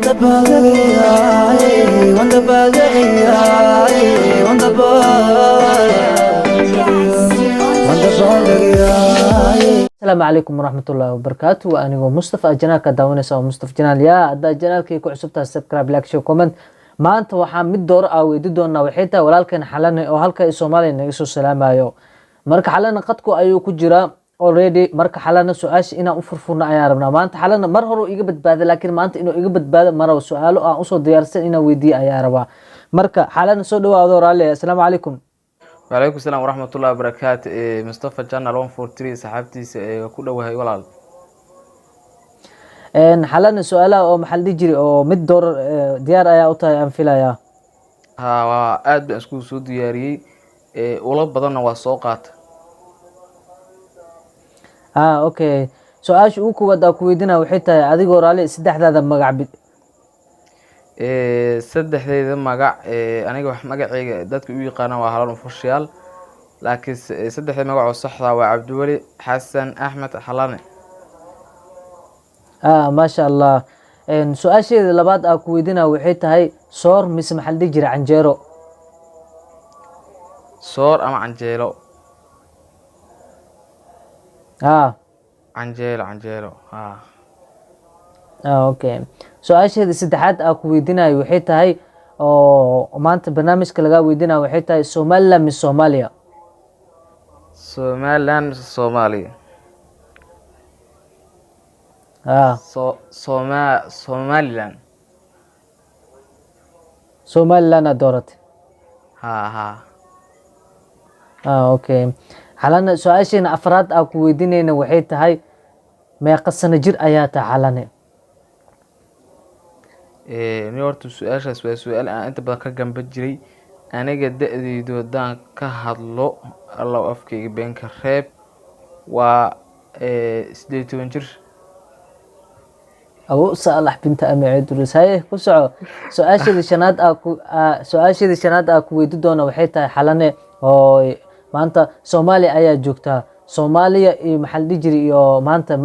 Dabaaldegayaa, waan dabaaldegayaa, waan dabaaldegayaa. Asalaamu calaykum waraxmatullaahi wabarakaatu. Waa anigoo Mustafa channelka daawanaysa waa Mustafa Channel. Yaa haddaa channelkii ku cusubtahay, subscribe, like, share, comment. Maanta waxaa mid dooro ah weydi doonaa, waxay tahay walaalkeen Xalane oo halka Soomaaliya naga soo salaamayo. Marka Xalane qadku ayuu ku jiraa already. Marka Xalane su-aasha inaan u furfurno ayaan rabnaa maanta. Xalane mar hore iga badbaaday, laakiin maanta inuu iga badbaado marabo. Su-aalo aan usoo diyaarsan inaan weydiiyo ayaa rabaa. Marka Xalane, soo dhawaado, raalli. Asalaamu calaykum. Wacalaykum salaam waraxmatullahi wabarakaatu. Mustafa Channel 143 saxaabtiisa ee ku dhowahay, walaal. Xalane, su-aalaha oo maxaa la dhihi jiray oo mid door diyaar ayaa u tahay aan filayaa. Ha, waa aad baan iskugu soo diyaariyey, ulo badanna waa soo qaata. Ah, okay. Su-aasha ugu koowaad aa ku weydiinaya waxay tahay, adigoo raalli, saddexdaada magac bid. Saddexdeyda magac, aniga wax magaceyga dadka u yaqaanaan waa Halan Official, laakiin saddexda magac oo saxda waa Cabdiweli Xasan Axmed Xalane. Ah, maasha Allah. Su-aasheeda labaad aa ku weydiinaya waxay tahay, soor mise maxaa la dhihi jiray canjeero? Soor ama canjeelo? Ah. Canjeelo, canjeelo, ha. Ah, okay. Su-aasheeda saddexaad aa ku weydiinayo waxay tahay, oo maanta barnaamijka lagaa weydiinayo waxay tahay, Somaliland mise Soomaaliya? Somaliland mise Soomaaliya? Ah. Somaliland. Somaliland aad dooratay? Ha ha. Ah, okay. Xalane, su-aasheena afraad aa ku weydiinayna waxay tahay, meeqa sano jir ayaa tahay, Xalane? Ni horta su-aashaas waa su-aal aan inta badan ka gamba jiray. Aniga da-deydu haddaan ka hadlo, Allow afkayga beenka reeb, waa 18 jir. Abu Saalax binta Ami Cidrus. Haye, ku soco. Su-aasheeda shanaad aa ku weydi doona waxay tahay, Xalane, oo maanta Soomaaliya ayaa joogtaa, Soomaaliya iyo maxaa la dhihi jiray iyo maanta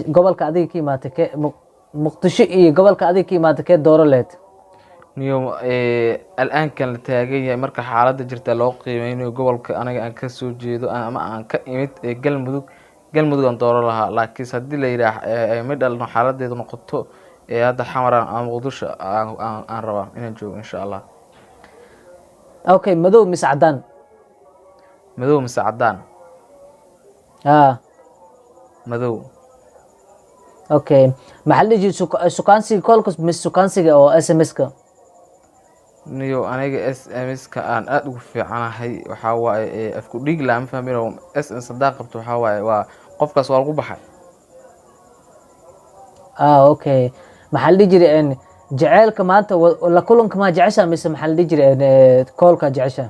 gobolka adiga ka imaatay kee, Muqdisho iyo gobolka adiga ka imaatay, kee dooro leed? Niyo, al-aankan la taagan yahay, marka xaaladda jirta loo qiimeynayo, gobolka aniga aan kasoo jeedo ama aan ka imid ee Galmudug, Galmudug aan dooran lahaa. Laakiinse haddii la yidhaah ma dhalno, xaaladeedu noqoto ee hadda Xamaran ama Muqdisho aan rabaa inaan joogo, insha Allah. Okay, madow mise cadaan? Madow mise cadaan? Ah. Madow. Okay, maxaa la dhihi jiray, sukaansiga callka mise sukaansiga oo SMS-ka? Niyo, aniga SMS-ka aan aada ugu fiicanahay. Waxaa waaye afku dhiig la ma fahmin. SMS haddaa qabto, waxaa waaye waa qofkaas waa lagu baxay. Ah, okay. Maxaa la dhihi jiray, jaceylka maanta la kulanka maa jecesha mise maxaa la dhihi jiray callka jecesha?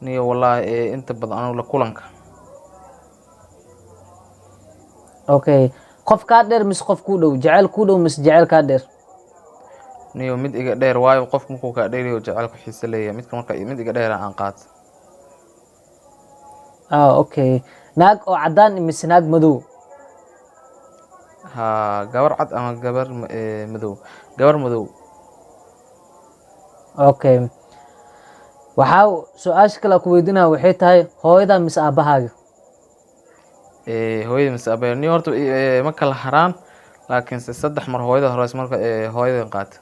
Niyo, wallaahi, inta badan anigu la kulanka. Okay, qof kaa dheer mise qof kuu dhow, jeceyl kuu dhow mise jeceyl kaa dheer? Niyo, mid iga dheer, waayo qofku markuu kaa dheerayo jaceylku xiise leeyahay. Midka marka mid iga dheera aan qaato. Ah, okay. Naag oo cadaan mise naag madow? Ha, gabar cad ama gabar madow? Gabar madow. Okay, waxaa su-aasha kale aan ku weydiinaya waxay tahay, hooyada mise aabahaaga? Hooyada mise aabbaha? Niyo, horta ma kala haraan, laakiinse saddex mar hooyada horeys. Marka hooyadan qaata.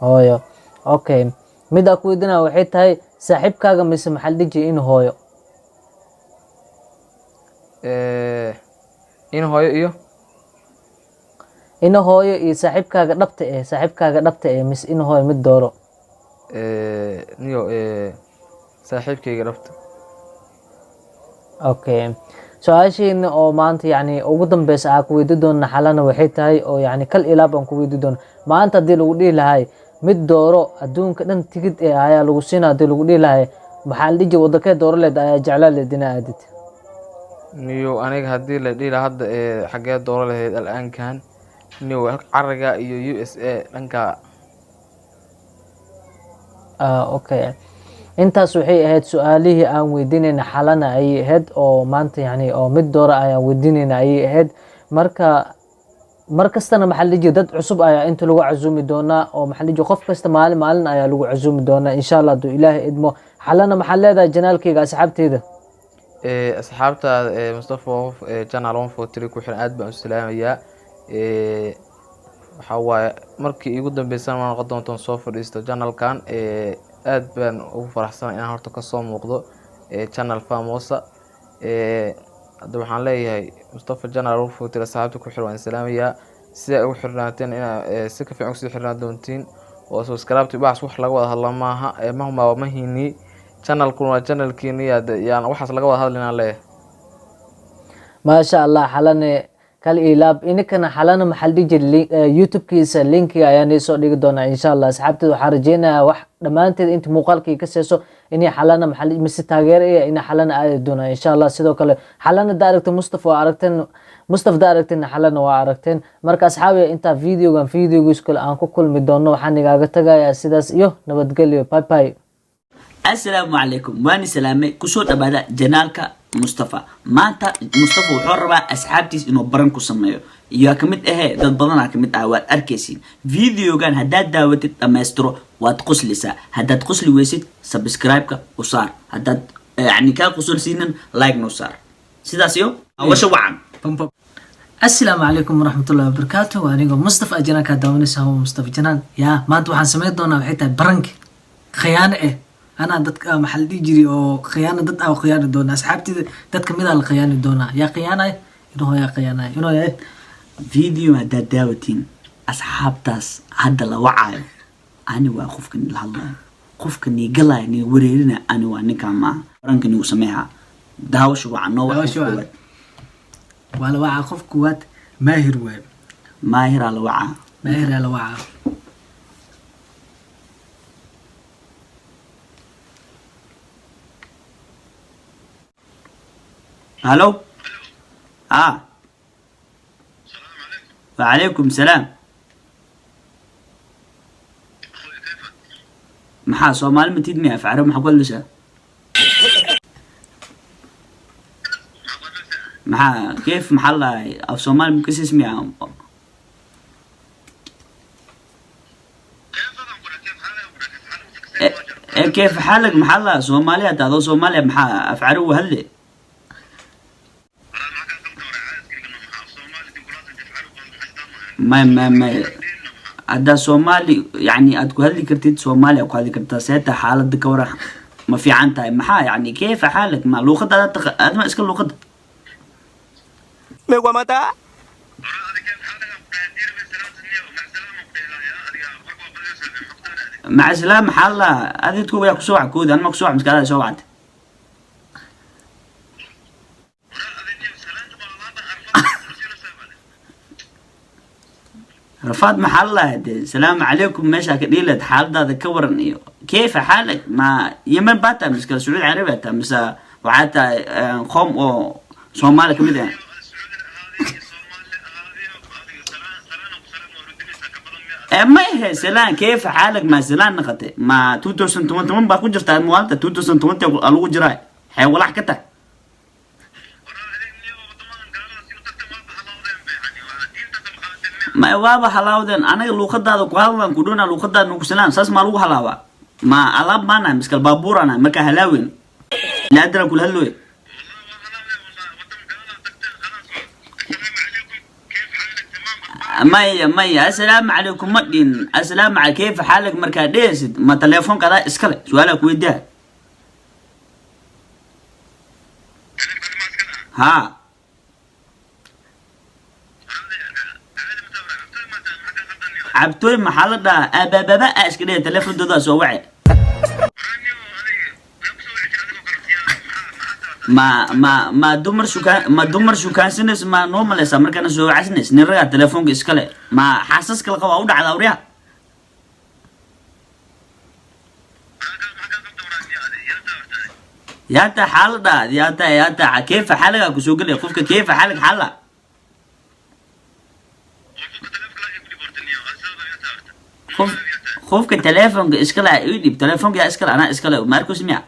Hooyo, okay. Mid aan ku weydiinaya waxay tahay, saaxiibkaaga mise maxaa la dhihi jiray in hooyo? In hooyo iyo Ina hooyo iyo saaxiibkaaga dhabta eh, saaxiibkaaga dhabta eh mise in hooyo, mid dooro. Niyo, saaxiibkayga dhabta. Okay, su-aasheena oo maanta yani ugu dambeysa aan ku weydi doona, Xalana, waxay tahay oo yani kal ilaab aan ku weydi doono maanta, haddii lagu dhihi lahay mid dooro, adduunka dhan tigid ee ayaa lagu siina, haddii lagu dhihi lahay maxaa la dhihi jiray, waddankee dooro leed ayaa jeclaa leed inaa aadid? Niyo, aniga haddii la dhihi lahaa hadda xaggee dooro lahayd al-aankan, niyo, cariga iyo USA dhanka. Ah, okay. Intaas waxay ahayd su-aalihii aan weydiinayna Xalana ayay ahayd, oo maanta yani oo mid doora ayaan weydiinayna ayay ahayd. Marka Mar kastana, maxaa la dhihi jiray, dad cusub ayaa inta lagu casuumi doonaa, oo maxaa la dhihi jiray, qof kasta maalin maalin ayaa lagu casuumi doonaa, insha Allah, hadduu Ilaahay idmo. Xalana, maxaa leedahay channelkayga asxaabteyda? Asxaabtaada Mustafa Channel 143 ku xiran aad baan u salaamayaa. Waxaa waaye markii iigu dambeysana ma noqon doontoon soo fadhiisto channelkan. Aad baan ugu faraxsanahay inaan horta kasoo muuqdo channel Famosa. Hadda waxaan leeyahay Mustafa Channel 143 asxaabta ku xiran waan salaamayaa. Sidaa ugu xirnaateen inaa si ka fiican usii xirnaan doontiin oo subscribe waxaas wax laga wada hadla maaha. Mahuma ma hini, channelkuna waa channelkiini, yaan waxaas laga wada hadlinaan leeyahay. Maasha Allah, Xalane kal ilaab. Ininkana Xalana, maxaa la dhihi jiray, YouTube-kiisa linkiga ayaa nii soo dhigi doonaa, insha Allah. Asxaabteeda waxaan rajeynayaa wax dhammaanteed inta muuqaalkii ka seeso inay Xalana, maxaa mise taageero iyo inay Xalana aadi doonaa, insha Allah. Sidoo kale Xalana da aragta Mustafa waa aragteen, Mustafa da aragteen Xalana waa aragteen. Marka asxaabi, intaa videogan videogiis kale aan ku kulmi doono, waxaan igaaga tagayaa sidaas iyo nabadgelyo. Bye bye. Assalaamu calaykum, waani salaamay. Kusoo dhawaada channelka Mustafa. Maanta Mustafa wuxuu rabaa asxaabtiis inuu prank ku sameeyo. Iyaa kamid ahee? Dad badanaa kamid ah, waad arkaysiin videogan. Haddaad daawatid dhammaystiro, waad qoslaysaa. Haddaad qosli weysid, subscribe-ka u saar. Haddaad yani kaa qosolsiinin, like-na u saar. Sidaas iyo awasha wacan. Asalaamu calaykum waraxmatullahi wabarakaatu. Waa anigoo Mustafa, channelkaa daawanaysa waa Mustafa Janaan. Yaa maanta waxaan sameyn doonaa waxay tahay prank khiyaano eh. Anaa dadka, maxaa la dhihi jiray, oo khiyaano dad ah khiyaani doona. Asxaabtida dad kamid ah la khiyaani doonaa. Yaa khiyaanay inuu, yaa khiyaanay inuu yahay? Video haddaad daawatiin, asxaabtaas hadda la wacaayo ani waa qofka nila hadlayo, qofka niigalaya, nii wareerina ani waa ninkaan maaha. Pranka nigu sameeha. Daawasho wacan noo wac. Daawasho qof wacan. koowaad. Waa la wacaa. Qof kuwaad Maahir waaye. Maahiraa la wacaa. Maahiraa la wacaa. Halo, ha, wacalaykum salaam. Maxaa Soomaali matid miya? Af Carab maxaa ku hadlaysaa? Maxaa كيف, maxaa la dhahay, af Soomaali makasis miya? كيف حالك, maxaa la Soomaaliya taado Soomaaliya, maxaa af Carabi hadle? May haddaa Soomaali yani aad ku hadli kartid, Soomaaliya ku hadli kartaa. Seeta xaalada ka waran, ma fiican tahay? Maxaa yani كيف حالك, ma luuqada aad taqa aad ma iska luuqada? Me voy a matar. Maca salaam, maxaa la adidku yaa kusoo wac koodi? Anma kusoo wac miska adaa soo wactay? Rafaad, maxaa la dee salaamu calaykum meeshaa ka dhiilad, xaaladaada ka waran iyo كيف حالك. Ma Yemen baa tahay mise Sacuudi Carabiya tahay mise waxaa tahay qoom oo Soomaali kamid ah? Ma ahe salaan كيف حالك, ma salaan naqate? Ma 2021 baa ku jirtaa maalinta 2020 lagu jiraa? Xee walax ka tahay? Ma waaba halaawdeen. Anaga luuqadaada ku hadlaan ku dhona, luuqadaada nugu salaan. Saas maa lagu halaabaa? Ma alaab maanahay miskal baabuuranahay markaa halaaweyn laadana kula hadlooy? Maya, maya, assalaamu calaykum ma dhin. Assalaamu calay كيف حالك markaa dhehaysid, ma telefoonka adaa iskale? Su-aalaa ku weydiiya. Haa, cabtooy, maxaa la dhahaa? Abaababa a iska dheh, teleefoontoodaa soo wace. Ma dumar shukaan, ma dumar shukaansanaysa ma noo malaysaa markaana soo wacasnays? Nin ragaa telefoonka iskale, ma xaasas kala qaba u dhacda awriyaha? Yaata xaalada yaata yaata كيف حالك kusoo gelaya qofka كيف حالك xaala. Qofka telefoonka iskale ii dhib. Telefoonka yaa iskale? Anaa iskale. Marcus miya?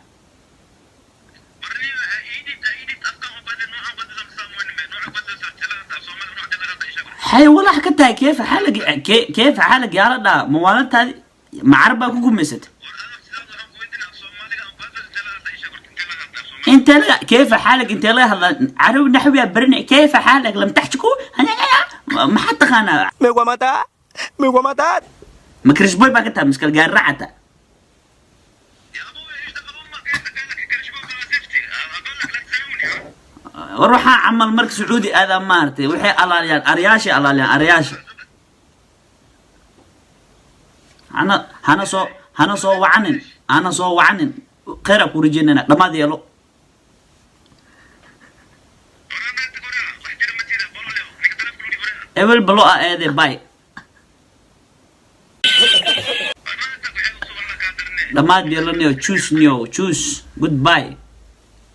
Hay walax ka. Tahay كيف حالك, كيف حالك yaa la dhaha? Mawaalantaadi macarab baa ku gumaysata. Intee laga كيف حالك, intee laga hadlaa? Carabi naxwiyaa barinay. كيف حالك lam taxjiku, maxaa taqaanaa? Me voy a matar. Me voy a matar. Ma krishboy baa ka tahay miskal gaarracata? War waxaa camal marka Sacuudi aadaa, maaragtay, waxay alaaliyaan aryaashay, alaaliyaan aryaasha. Hana hana soo hana soo wacanin, hana soo wacanin. Kheyraa ku rajeynayna, dhammaad yeelo. Ebel balo a eede bay, dhammaad yeelanayo. Choose niyo, choose. Goodbye,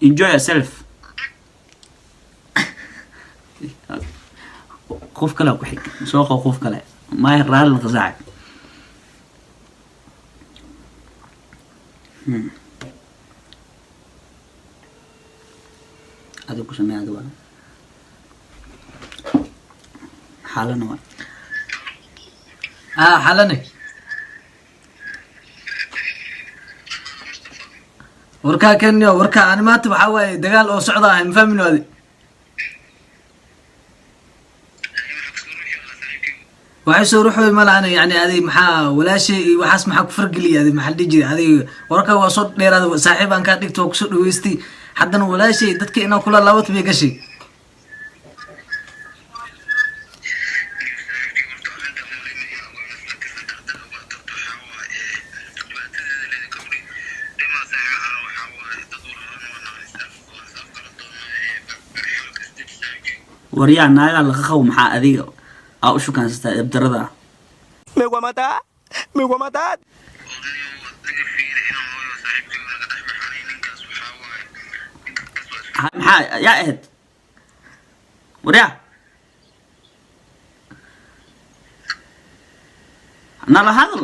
enjoy yourself. Qof kale ku xig, soo qo qof kale. Maay raalli qasaac. Adigu ku samee, adigu waa xaalana waa. Ah, Xalane, warkaa kenya, warkaa ani maanta waxaa waaye dagaal oo socda ah, ma fahmin adi. Waxay soo ruxoy malahan, yani adi maxaa walaashay iyo waxaas maxaa ku fargeliya adi? Maxaa la dhihi jiray adi? Warkaa waa soo dheeraada, saaxiib aan kaa dhigto, waa kusoo dhaweystay, haddana walaashay dadka inaa kula laabato bay gashay. Waryaa, naagaa laga qabo, maxaa adiga aa u shukaansataa ebdarada? Me voy a matar. Me voy a matar. Maxaa yaa ahayd? Waryaa, nala hadal,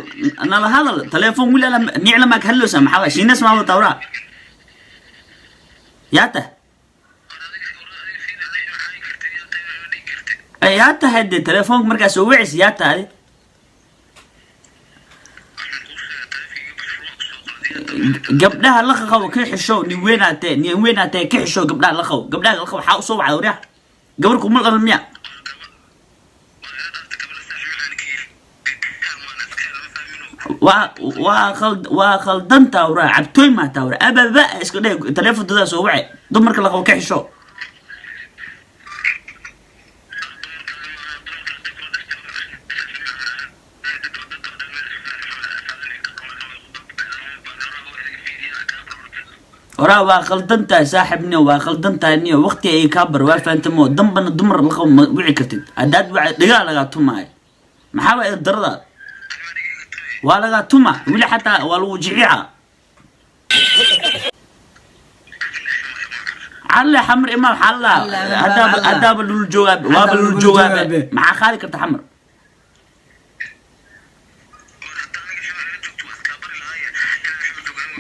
nala hadal. Telefoon wili ala nicla maa ka hadleysaa? Maxaa waay, shiinas maa wadataa? Waraa, yaa tah, yaa tahay dee? Telefoonka markaa soo wicis, yaa tahay? Gabdhaha la qabo ka xisho, nin weynaatee, nin weynaatee, ka xisho gabdhaha la qabo, gabdhaha la qabo. Waxaa usoo wacda? Waryaa, gabar kuma dhalan miya? Waa khaldantaa waraa, cabtooy maataa waraa, ababa iska dheh. Telefoon dadaa soo wace, dumarka la qabo ka xisho. Waraa, waa khaldan tahay saaxib niyo, waa khaldan tahay niyo. Waqti ay kaa bar waa fahantamo dambana dumar la qabo ma wici kartid. Haddaad waca, dhigaa lagaa tumaayo. Maxaa waa darada? Waa lagaa tuma weli, xataa waa lagu jicica. Calle xamar imaam xalla. Haddaaba haddaaba lul joogaa, waaba lul joogaabe. Maxaa qaadi karta xamar?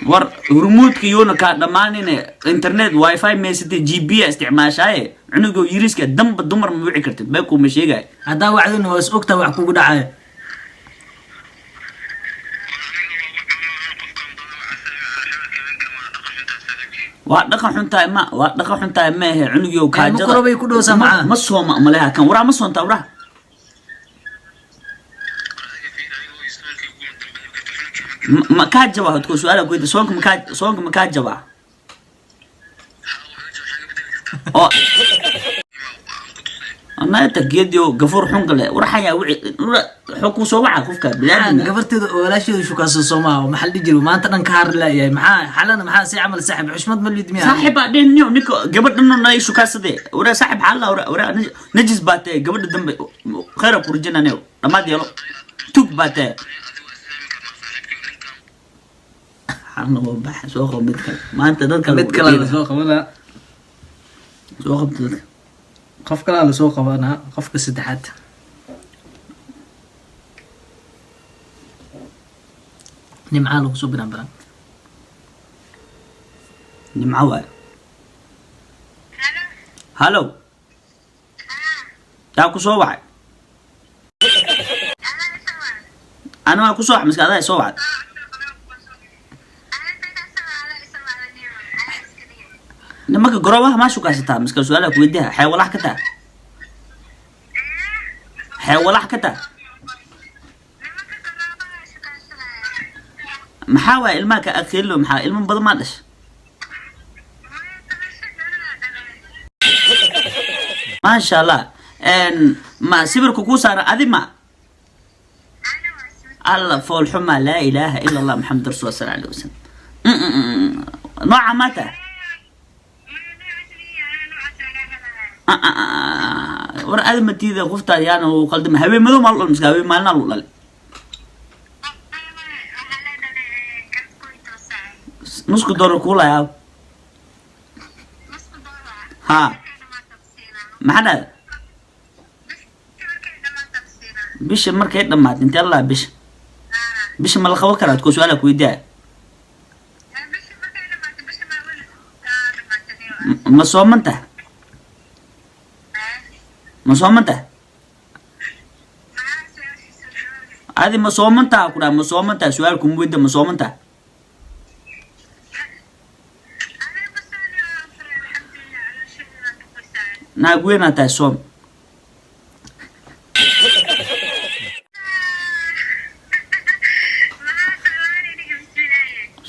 War hurmuudka yoona kaa dhammaanine, internet wifi maysatay, GB a isticmaashaaye, cunugo yiriska damba dumar ma wici kartid, bee kuuma sheegay. Haddaa wacdina waa is ogtaa wax kugu dhacaya. Waa dhaqan xuntahay, ma waa dhaqan xuntahay ma ahe cunugiyow kaajada. Korobay ku dhowsaa macaa. Ma sooma maleha kan? Waraa, ma soontaa waraa? Ma kaa jabaa hodko su-aala ku weydiin, soonka makaa, soonka ma kaa jabaa? Oo anaa geediyo gafuur xunka leh warxayaa wici wuxuu ku soo waca qofka biniaadamka. Gabarteeda oo walaasheeda shukaansan soomaa, maxaa la dhihi jiray, maanta dhan ka har laayahay. Maxaa xalana, maxaa si camal saaxib xushmad ma lid miya? Saaxib baa dhihin niyo, ninka gabadhana nay shukaasadee. Waraa saaxib xaala, waraa najis baa tahay. Gabadha dambe khayra ku rajinanayo, dhammaad yeelo, tug baa tahay. Xalna waa baxa, soo qabo mid kale maanta dadka. Mid kale lasoo qabanaa. Soo qabta dadka. Qof kalaa lasoo qabanaa, qofka saddexaad. Nimcaa lagu soo binaan baran. Nimco waayo. Hallow, yaa ku soo wacay? Ana waa kusoo wax miska adaa soo wacd. Nimanka garoobaha maa shukaasataa miska su-aalaha kuweydiha xee walax ka taa, xee walax ka taa. Maxaa waaya ilmaha ka aqeelino? Maxaa ilmo badan maa dhasha? Maasha Allah. Ma sawirka kuu saaran adi ma alla foolxuma? Laa ilaaha ila Allah, Maxamed rasul sal alay wasalam. Nooca maa taha? War adi matiida qoftaa yaana uu qaldama. Haween madow maa lu dhalay miska haween maalinaa lu dhalay? Nusku doolar kuu layaa ha. Maxaa dhahda? Bisha markay dhamaato intee allah bisha ma la qaban karaa? Ko su-aala kuweydiyaa. Ma sooman tahay? Ma sooman tahay adi? Ma sooman taha ku dhaha? Ma sooman tahay? Su-aal kuma weyda. Ma sooman tahay? Naag weynaa tahay, soom.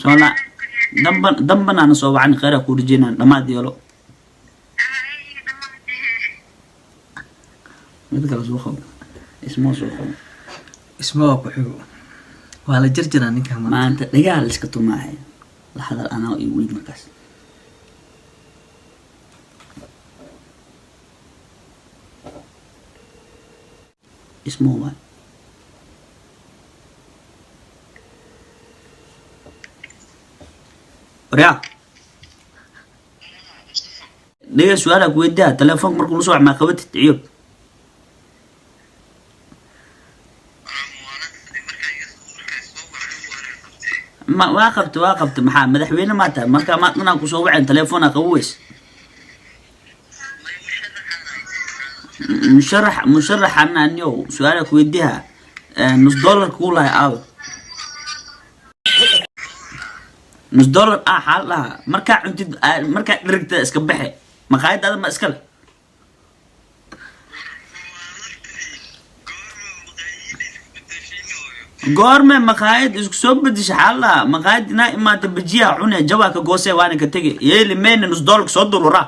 Soona damban dambanaana soo wacan. Kheyraa kuu rajeynaan. Dhammaad yeelo. Mid kale soo qabo, ismoo soo qabo. Isma waa ku xigo, waa la jarjaraa ninkan maanta. Maanta dhagaha la iska tumaahay. La hadal anaa iyo weyd markaas. Ismoo waay. Waryaa, dhiga su-aala ku weydiyaa. Telefoonka markuu la soo wac maa qabatid ciyob? Ma waa qabta? Waa qabta. Maxaa madaxweyne maa tahay? Marka ma dhanaan kusoo waceen telefoona qabo weys. Musharax, musharaxana aniyow su-aala ku weydiyaa. Nus dollar kuu lahay aaw? Nus dollar ah xaal dhaha. Markaa cuntid, markaa dhirigta iska baxe. Maqaayadaada ma iskale? Goorme maqaayad isku soo bedesha? Xaal dhaha maqaayad inaa imaata bajiyaa cune, jawaa ka goosee, waana ka tege. Yeeli meyne, nus dollarka soo durura.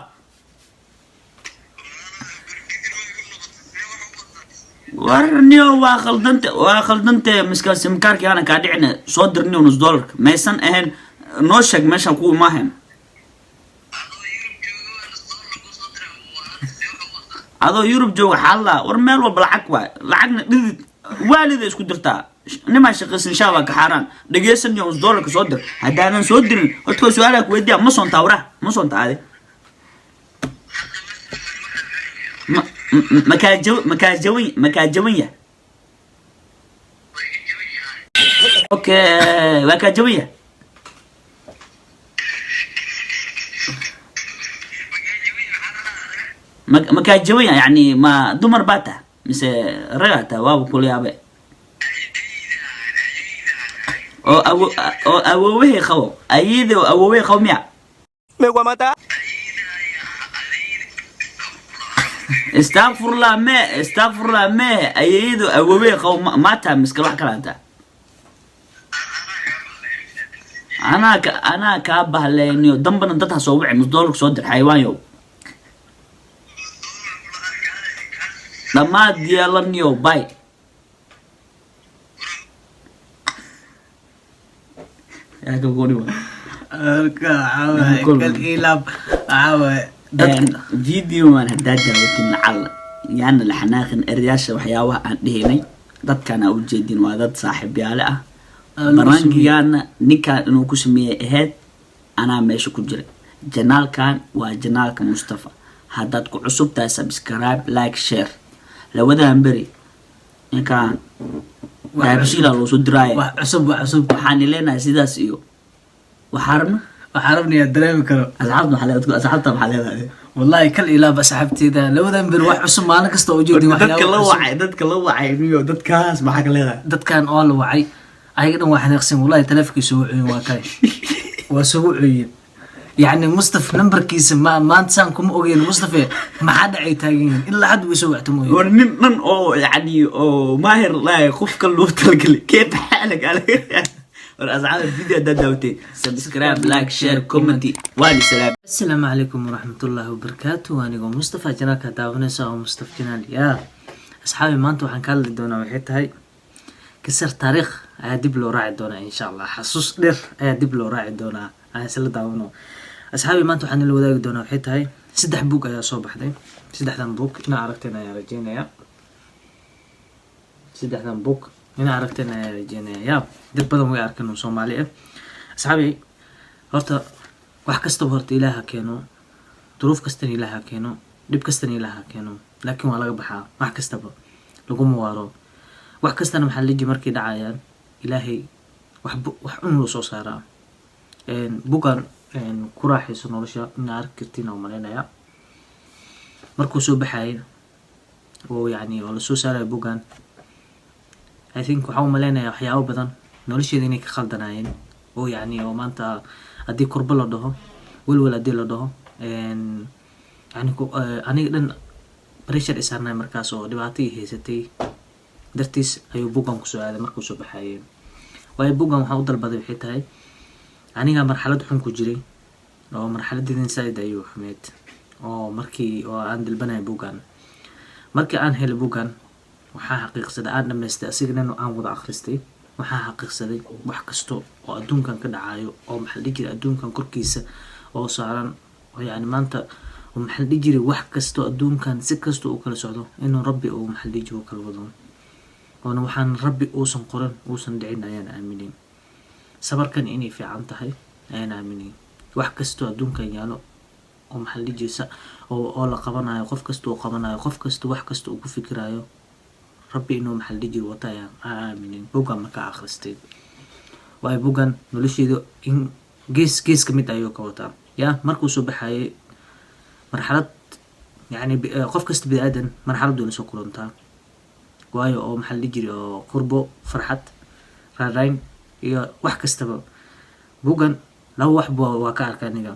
War niyo, waa khaldante, waa khaldante. Miska simkaarki aanan kaa dhicine. Soo dir niyo nus dollarka. Maysan ahayn, noo sheeg meeshan ku imaahayn. Adoo Yurub jooga xaalla? War meel walba lacag waay, lacagna dhidid waalida isku dirtaa. Nimaa shaqaysan shaa waa ka xaaraan. Dhegeysan niyo, nus dollarka soo dir. Haddaanan soo dirin horta su-aalaa ku weydiiya. Ma soontaa? Waraha ma soontaa adi? Makaa jaw, makaa jawan, makaa jawan yahay? Okay, waa kaa jawan yahay. Makaa jawan yahay? Yani ma dumar baa taha mise ragaa taha? Waaba kula yaabe oo awo oo awoowahey qabo, ayada oo awoowahey qabo miya? Me voy a matar. Istakfurlah me, istakfurlah me. Ayayadu awoowey qabo ma taha miskal wax kala taa? Anaa ka, anaa kaa bahleyniyo. Dambana dad ha soo wici. Nus doolarka soo dir, xayawaanyow. Dhammaad yeelaniyo. Bay yaa ka gooni wa. Halka waxaa waaye Kol- kal ilaab waxaa waaye dadka. Videoan haddaa daawatin lacalla yaana la xanaaqin. Erayaasha waxyaabaha aan dhehaynay dadkaan aa ujeedin waa dad saaxiibyaale ah. Aa, lagu Barangigaana ninkaan inuu ku sameeyey ahayd. Anaa meesha ku jira. Janaalkan waa janaalka Mustafa. Haddaad ku cusub tahay, subscribe, like, share. Labadan beri ninkaan dahabshiila loo soo diraaye. Wax cusub, wax cusub. Waxaan leenahay sidaas iyo waxaa rabna. Waxaan rabnayaa dareemi karo. Asxaabta maxaa leedahay? Asxaabta maxaa leedahay? Wallahi kal ilaaba asxaabteeda, labadan bir wax cusub maalin kasta oo ujeedin. Dadka la wacay, dadka la wacay niyo, dadkaas maxaa ka leedahay? Dadkan oo la wacay ayaga dhan waa xanaaqsan. Wallahi taleefonkii soo wacuyin, waa kale waa soo wacuyin. Yacni Mustaf nambarkiisa ma maanta saan kuma ogeyn. Mustafe, maxaa dhacay? Taagan yihiin ilaa hadda way soo wacto mooye. War nin dhan oo yani oo maahir lahay, qofka loo talagalay, كيف حالك? War asxaabta, video haddaad daawatay, subscribe, like, share, comment. Waani salaam. Asalaamu calaykum waraxmatullaahi wabarakaatu. Anigoo Mustafa, janaalka daawanaysa oo Mustafa Janaal. Yaa asxaabi, maanta waxaan ka hadli doonaa waxay tahay kasar taariikh ayaa dib loo raaci doonaa, insha Allah. Xasuus dheer ayaa dib loo raaci doonaa, aan isla daawano. Asxaabi, maanta waxaan nala wadaagi doonaa waxay tahay saddex buug ayaa soo baxday. Saddexdan buug inaa aragteen ayaa rajeynaya. Saddexdan buug inaa aragteen ayaa rajeynaya. Yaa dad badan way arkeen oo Soomaali ah. Asxaabi, horta wax kastaba horta Ilaaha keeno, duruuf kastana Ilaaha keeno, dhib kastana Ilaaha keeno, laakiin waa laga baxaa. Wax kastaba laguma waaro, wax kastana maxaa liji markay dhacayaan Ilaahay wax wax un loo soo saaraa. Bugan ku raaxayso nolosha inaa arki kartiin oo malaynaya. Markuu soo baxayay oo yacni oo lasoo saaraya bugan, I think waxaa u malaynaya waxyaabo badan nolosheeda inay ka khaldanaayeen, oo yacni oo maanta haddii kurbo la dhaho, welwel haddii la dhaho, yani aniga dhan pressure isaarnay markaas oo dhibaato i haysatay dartiis ayuu bugan kusoo aaday markuu soo baxayay. Waayo, bugan waxaan u dalbaday waxay tahay aniga marxalad xun ku jiray, oo marxaladeedin saaid ayuu xumeyd, oo markii oo aan dalbanaya bugan. Markii aan helay bugan, waxaa xaqiiqsaday, aan dhamaystay asiga dhan, aan wada akhristay, waxaa xaqiiqsaday wax kasta oo adduunkan ka dhacayo, oo maxaa la dhihi jiray, adduunkan korkiisa oo saaran, oo yacni maanta oo maxaa la dhihi jiray, wax kastoo adduunkan si kasta uu kala socdo inuu Rabbi uu maxaa la dhihi jiray uu kala wado, oona waxaan Rabbi uusan qoran uusan dhicin ayaan aaminin. Sabarkan inay fiican tahay ayaan aaminin. Wax kastoo adduunkan yaalo oo maxaa la dhihi jiray oo la qabanayo, qof kasta uu qabanayo, qof kasta wax kasta uu ku fikirayo, Rabbi inuu maxaa la dhihi jiray wata ayaan aaminin bugan markaa akhristay. Waayo, bugan nolosheeda in gees gees ka mid ayuu ka wataa. Ya markuu soo baxayay marxalad yacni qof kasta bini aadan marxalad way lasoo kulantaa. Waayo, oo maxaa la dhihi jiray, oo kurbo, farxad, raarayn iyo wax kastaba. Bugan laba wax waa ka arka aniga: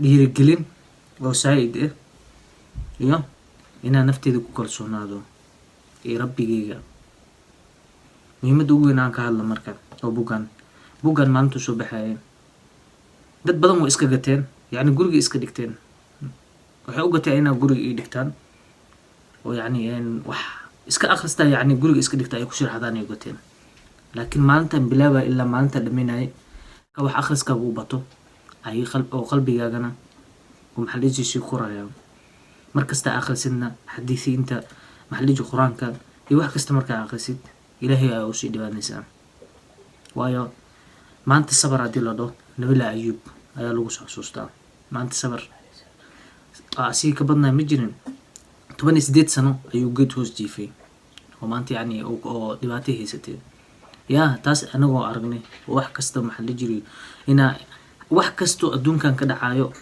dhiirigelin oo saa-id ah iyo inaan nafteeda ku kalsoonaado iyo Rabbigeyga. Muhiimadda ugu weyn aan ka hadla marka oo bugan maalintuu soo baxayay, dad badan way iska gateen, yacni guriga iska dhigteen. Waxay u gateen inaa guriga ii dhigtaan oo yacni wax iska akhristaan, yacni guriga iska dhigta ay ku sharaxdaan ay gateen. Laakiin maalintan bilaabaya ilaa maalinta dhaminayay, ka wax akhriskaaga u bato ay oo qalbigaagana oo maxaa la dhihi jiray sii koraya. Mar kasta akhrisidna xadiisiinta, maxaa la dhihi jiray, Qur-aanka iyo wax kasta markaa akhrisid, Ilaahay ayaa usii dhibaanaysaa. Waayo, maanta sabar haddii la dhaho, Nabila Ayuub ayaa lagu soo xasuustaa. Maanta sabar asiga ka badnaa ma jirin. 18 sano ayuu geed hoos jiifay oo maanta yacni oo dhibaato haysatay. Yaa taas anagoo aragnay oo wax kasta maxaa la jiray inaa wax kastoo adduunkan ka dhacayo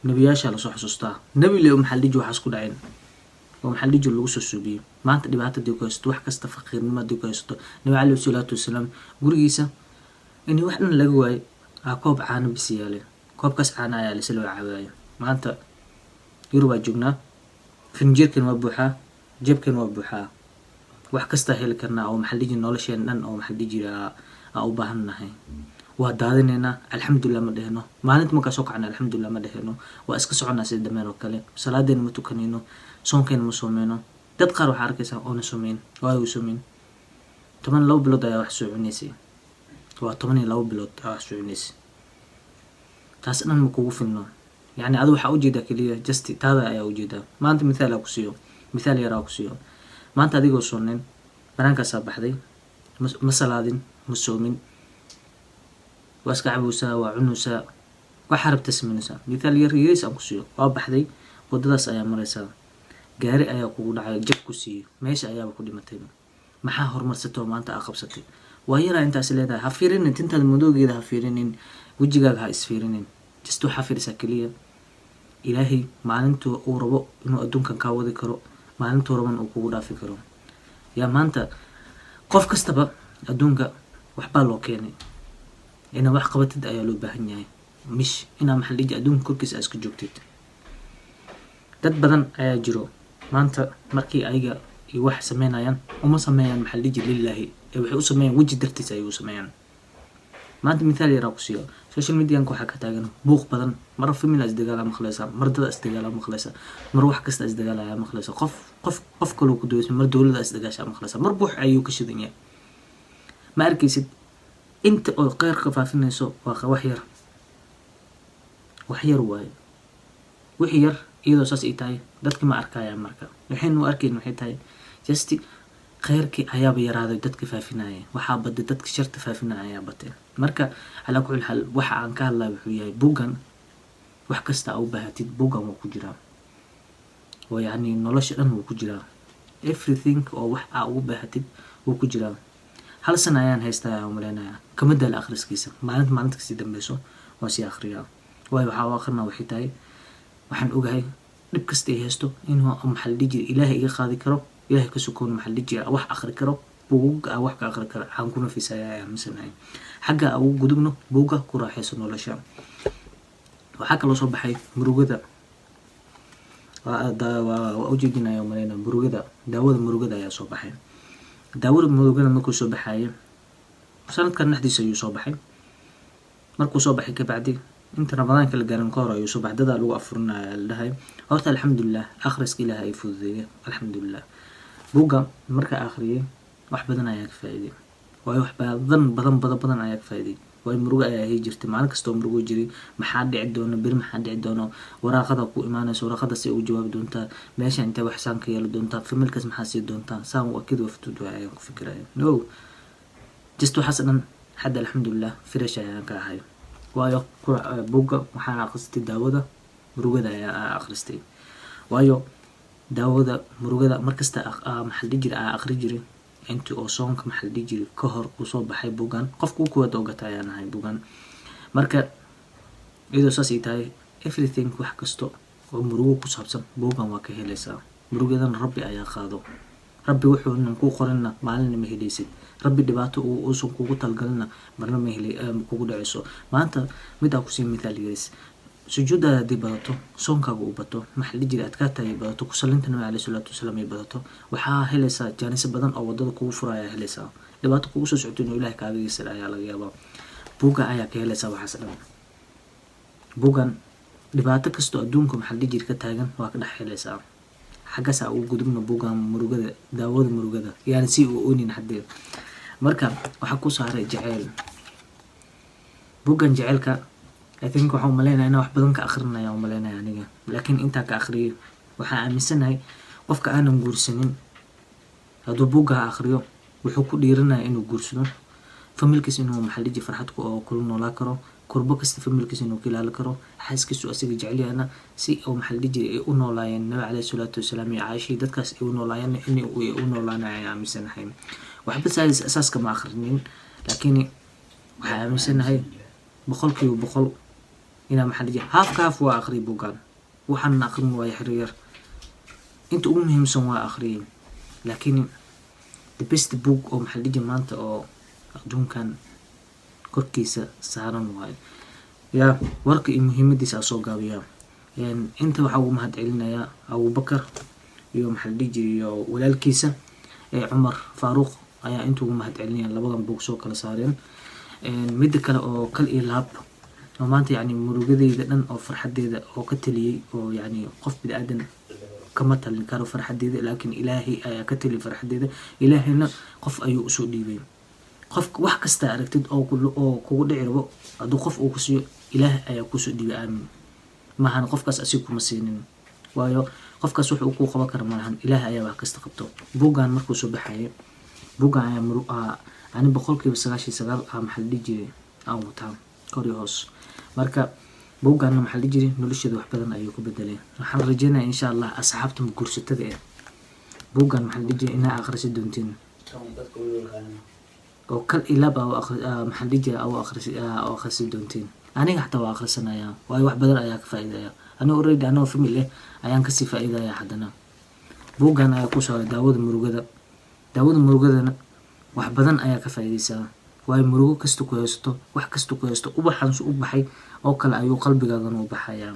nebiyaasha lasoo xasuustaa. Nebi le maxaa la dhihi jiray waxaas ku dhaceen oo maxaa la dhihi jiray lagu soo suubiyey. Maanta dhibaato hadii ku haysato, wax kasta, faqiirnimo hadii ku haysato, Nabi caleyhi salaatu wasalaam gurigiisa in wax dhan laga waayo, aa koob caano bis yaaleen, koobkaas caano ayaa lase loo caabaayo. Maanta Yurubaa joognaa, finjeerkan waa buuxaa, jeebkan waa buuxaa, wax kastaa heli karnaa, oo maxaa la dhihi jiray nolosheen dhan oo maxaa la dhihi jiray aa u baahan nahay waa daadinaynaa. Alxamdulilah ma dhehno. Maalinta markaa soo kacna alxamdulilah ma dhehno, waa iska soconaa sida dameer oo kale. Salaadeena ma tukanayno, soonkeena ma soomeyno. Dad qaar waxaa arkaysaa oona soomeyn. Waayo, soomeyn 12 bilood ayaa wax soo cunaysay, waa 12 bilood ayaa wax soo cunaysay. Taas dhan ma kugu filno. Yacni adu waxaa ujeedaa keliya just taada ayaa ujeedaa. Maanta mithaal aa ku siiyo, mithaal yar aa ku siiyo. Maanta adigoo soonin banaankaasaa baxday, ma salaadin, ma soomin, waa iska cabowsaa, waa cunaysaa, waxaa rabta samaynaysaa. Mithaal yar yariis aan ku siiyo: waa baxday, wadadaas ayaa maraysaa, gaari ayaa kugu dhacay, jab ku siiyo, meesha ayaaba ku dhimatayba. Maxaa horumarsatay oo maanta aa qabsatay? Waa yaraa intaas leedahay. Ha fiirinin tintaada madowgeeda, ha fiirinin wejigaaga, ha isfiirinin. Just waxaa fiirisaa keliya Ilaahay maalintuu uu rabo inuu adduunkan kaa wadi karo, maalintuu raban uu kugu dhaafi karo. Yaa maanta qof kastaba adduunka waxbaa loo keenay. Inaad wax qabatid ayaa loo baahan yahay, mish inaa, maxaa la dhihi jiray, adduunka korkiisa aa iska joogtid. Dad badan ayaa jiro maanta markii ayaga iyo wax sameynayaan, uma sameeyaan, maxaa la dhihi jiray, lilaahi ee waxay u sameeyaan weji dartiis ayay u sameeyaan. Maanta mithaal yaraa ku siiyo: social medianka waxaa ka taagan buuq badan. Mar family isdagaala maqlaysa, mar dada isdagaala maqlaysa, mar wax kasta isdagaalaya maqlaysa, qof qof qof kaloo ku daweysa, mar dowlada isdagaasha maqlaysa, mar buux ayuu ka shidan yahay. Ma arkaysid inta oo kheyrka faafinayso? Waa wax yar, wax yar waaye. Wixii yar iyadoo saas ay tahay, dadka ma arkayaan. Marka waxaynu u arkayn waxay tahay just kheyrkii ayaaba yaraaday dadka faafinaya, waxaa batay dadka sharta faafinaya ayaa batay. Marka calaa kulli xaal, waxa aan ka hadlaya wuxuu yahay buuggan wax kasta aa u baahatid buuggan waa ku jiraa, oo yacni nolosha dhan wuu ku jiraa. Everything oo wax aa ugu baahatid wuu ku jiraa. Hal sana ayaan haystaa ayaan umaleynaya. Kama daala akhriskiisa. Maalinta maalinta kasii dambeyso waa sii akhriyaa. Waayo, waxaa u akrinaa waxay tahay waxaan ogahay dhib kasta ay haysto inuu, maxaa la dhihi jiray, Ilaahay iga qaadi karo. Ilaahay ka sokoon, maxaa la dhihi jiray, wax akhri karo, buugag aan wax ka akhri karo aan ku nafisaya ayaan aaminsanahay. Xagga aan ugu gudubno buugga Ku Raaxayso Nolosha. Waxaa kaloo soo baxay murugada. Waa ujeedinaya umaleyna murugada, daawada murugada ayaa soo baxay. Daawada murugada markuu soo baxayay, sanadkan dhexdiisa ayuu soo baxay. Markuu soo baxay kabacdi, inta Ramadaanka la gaarin ka hor ayuu soo baxay. Dadaa lagu afurinaya la dhahay. Horta alxamdulilah, akhriska Ilaahay ay fududeeyay, alxamdulilah. Buugga marka akhriyay wax badan ayaa ka faa'iiday, waayo wax badan badan badan badan ayaa ka faa'iiday. Waayo, murugo ayaa ahi jirtay. Maalin kastoo murugo jiray: maxaa dhici doono beri? Maxaa dhici doono? Waraaqada ku imaanayso, waraaqadaas ay ugu jawaabi doontaa? Meesha intee wax saan ka yeeli doontaa? Familkaas maxaa sii doontaa? Saan waa kid waa futud waay ayaan ku fikiraya. No, just waxaas dhan hadda alxamdulilah fresh ayaan ka ahay. Waayo, buugga waxaan akhristay daawada murugada ayaa akhristay. Waayo, daawada murugada markasta, maxaa la dhihi jiray, aa akhri jiray intii oo soonka, maxaa la dhihi jiray, ka hor uu soo baxay buuggan. Qofka u kuwaad oo gata ayaan ahay buuggan. Marka iyadoo saas ay tahay, everything, wax kasta oo murugo ku saabsan buuggan waa ka helaysaa. Murugadana Rabbi ayaa qaado. Rabbi wuxuunan kuu qorinna maalinna ma helaysid. Rabbi dhibaato uusan kugu talgalinna marna ma heli kugu dhacayso. Maanta mid aa kusii mithaal yeris: sujuudaada haddii badato, soonkaaga uu bato, maxaa la dhihi jiray, adkaarta ay badato, kusalinta Nabi caleyhi salaatu wasalaam ay badato, waxaa helaysaa jaaniso badan oo wadada kugu furaya. Helaysaa dhibaato kugu soo socoto inuu Ilahay kaaga yasir ayaa laga yaabaa. Buugga ayaa ka helaysaa waxaas dhan. Buuggan dhibaato kastoo adduunka, maxaa la dhihi jiray, ka taagan waa ka dhex helaysaa. Xaggaas aa ugu gudubno buuggan murugada, daawada murugada, yaani si uu oonin haddee. Marka waxaa ku saaray jaceyl, buuggan jaceylka. I think waxaan umaleynaya inaan wax badan ka akrinaya umaleynaya aniga, laakiin intaa ka akhriyay waxaan aaminsanahay qofka aanan guursanin hadduu buugga akhriyo, wuxuu ku dhiiranaya inuu guursado, familkiis inuu, maxaa la dhihi jiray, farxad ku oo kula noolaa karo, kurbo kasta familkiis inuu ka ilaali karo, xaaskiisu asiga jecelyahana si oo, maxaa la dhihi jiray, ay u noolaayeen Nabi caleyhi salaatu wasalaam iyo Caashii dadkaas ay u noolaayeen in ay u noolaanaya ayaan aaminsanahay. Waxba saaska ma akhrinin, laakiin waxaa aaminsanahay 100% inaa, maxaa la dhihi jiray, haafka haaf waa akhriyay buuggan. Waxaan aqrin waaya xiriir yar, inta ugu muhiimsan waa akhriyay, laakiin the best book oo, maxaa la dhihi jiray, maanta oo adduunkan korkiisa saaran waayo. Yaa warka iyo muhiimadiisa aa soo gaabiyaa. Inta waxaa ugu mahad celinayaa Abubakar iyo, maxaa la dhihi jiray, iyo walaalkiisa ee Cumar Faaruuq ayaa inta ugu mahad celinaya, labadan buug soo kala saareen. Midda kale oo kal iyo laab oo maanta yacni murugadeyda dhan oo farxadeeda oo ka taliyey, oo yacni qof bini aadan kama talin karo farxadeeda, laakiin Ilaahay ayaa ka taliyay farxadeeda. Ilaahayna qof ayuu usoo dhiibay. Qof wax kasta aragtid oo oo kugu dhici rabo, hadduu qof uu ku siiyo, Ilaah ayaa kusoo dhiibay. Aamin maahan qofkaas asiga kuma siinin, waayo qofkaas wuxuu kuu qaban kara malahan. Ilaah ayaa wax kasta qabto. Buuggan markuu soo baxayay, buuggan ayaa ani 99% ah, maxaa la dhihi jiray, aan wataa kor iyo hoos. Marka buugganna, maxaa la dhihi jiray, nolosheeda wax badan ayuu ku bedelay. Waxaan rajeynaya insha Allah asxaabta guursatada eh buuggan, maxaa la dhihi jiray, inaa aqrisi doontiin. Oo kal ilaab maxaan dhihi jiray, u akhrisi doontiin. Aniga xataa waa akhrisanayaa, waayo wax badan ayaa ka faa'iidaya. Aniga already anagoo family eh ayaan kasii faa'iidaya. Haddana buuggan ayaa kusoo haray Daawada Murugada. Daawada Murugadana wax badan ayaa ka faa'iidaysaa, waayo murugo kasta ku haysato, wax kasta ku haysto, ubaxan su u baxay oo kale ayuu qalbigaagana u baxayaa.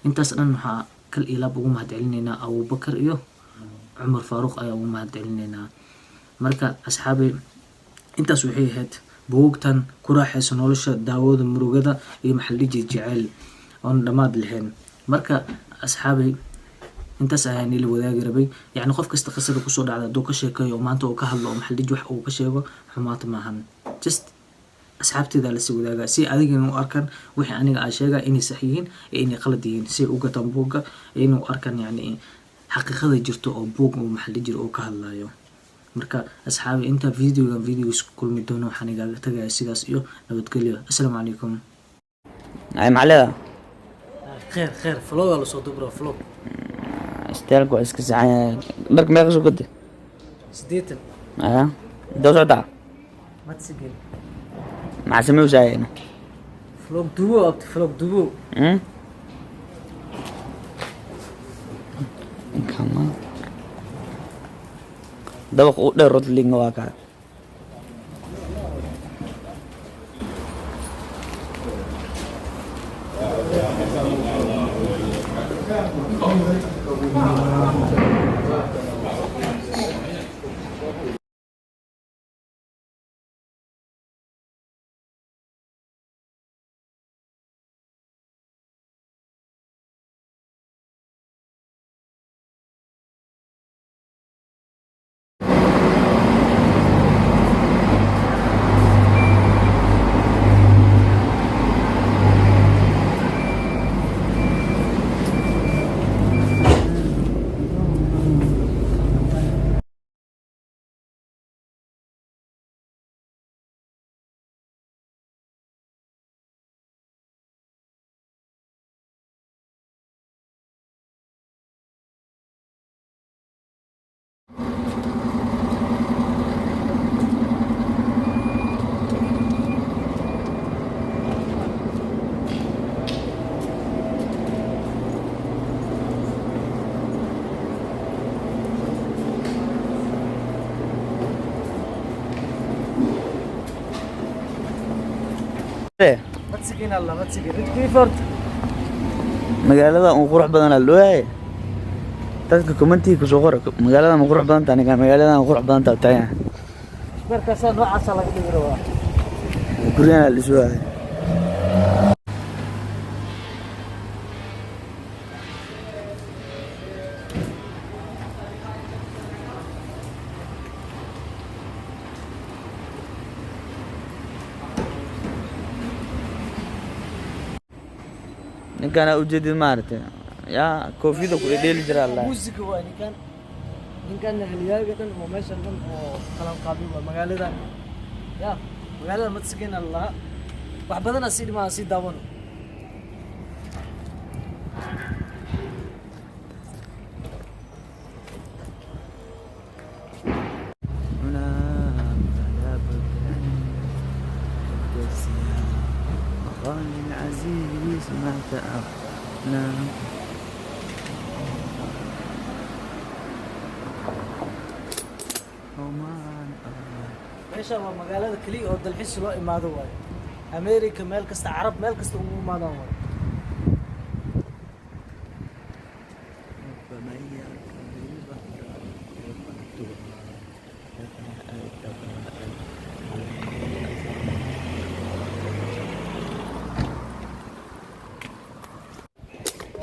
Intaas dhan waxaa kal ilaab ugu mahad celinaynaa Abubakar iyo Cumar Faaruq ayaa ugu mahad celinaynaa. Marka asxaabay, intaas waxay ahayd buugtan Ku Raaxayso Nolosha, Daawada Murugada iyo maxaa la dhihi jiray, Jaceyl oon Dhammaad Lahayn. Marka asxaabay, intaas ayaa nila wadaagi rabay. Yacni qof kasta qisada kusoo dhacda hadduu ka sheekeeyo oo maanta uu ka hadlo oo maxaa la dhihi wax uu ka sheego, xumaata maahan. Just asxaabteeda lasii wadaagaa si adigana u arkaan wixii aniga aan sheegaa inay sax yihiin iyo inay qalad yihiin, si ay u gataan buugga iyo inay u arkaan yacni xaqiiqada jirto oo buug uu maxaa la dhihi jiray uu ka hadlayo. Marka asxaabi, inta videogan videogiis ku kulmi doono, waxaan igaaga tagaya sidaas iyo nabadgelyo. Assalaamu calaykum. Ay, maxaa leedahay? Kheer kheer, vlog aa lasoo dubra, vlog. Istaalka waa iska saxan yahay. Dharka meeqa soo gode? 80. Aya, intee u socotaa? Madsigel. Maxaa sameysaayena? Vlog dubo, abti, vlog dubo. Kama dabaq u dheer Rotlinga waa kaa. Madsigin alla madsigin ridkii. Magaalada un qurux badan aa loo dadka commentiga kusoo qora, magaalada ma qurux badan tahay? Ninkan magaalada ma qurux badan tahay taagan. Markaasaa noocaasa laga dhigi rabaa. Guryahan aa la isu waayay. Ninkaan aa ujeedid, maaragtay, yaa koofiyada ku dheeli jira Allah. Muusiga waa ninkan. Ninkan haliyaaga dhan oo meeshan dhan oo qalan qaabi waa magaaladan ya magaalada Madsigin allah wax badanaa sii dhimaa, sii daawano. هنا فلا بد أن تبتسم غالي عزيز ما تأخنا. وما Meeshan waa magaalada keliya oo dalxiis loo imaado waayo. America meel kasta, Carab meel kasta ugu imaadaan waayo. ربما يركب البحر يتفاءل تفاءل.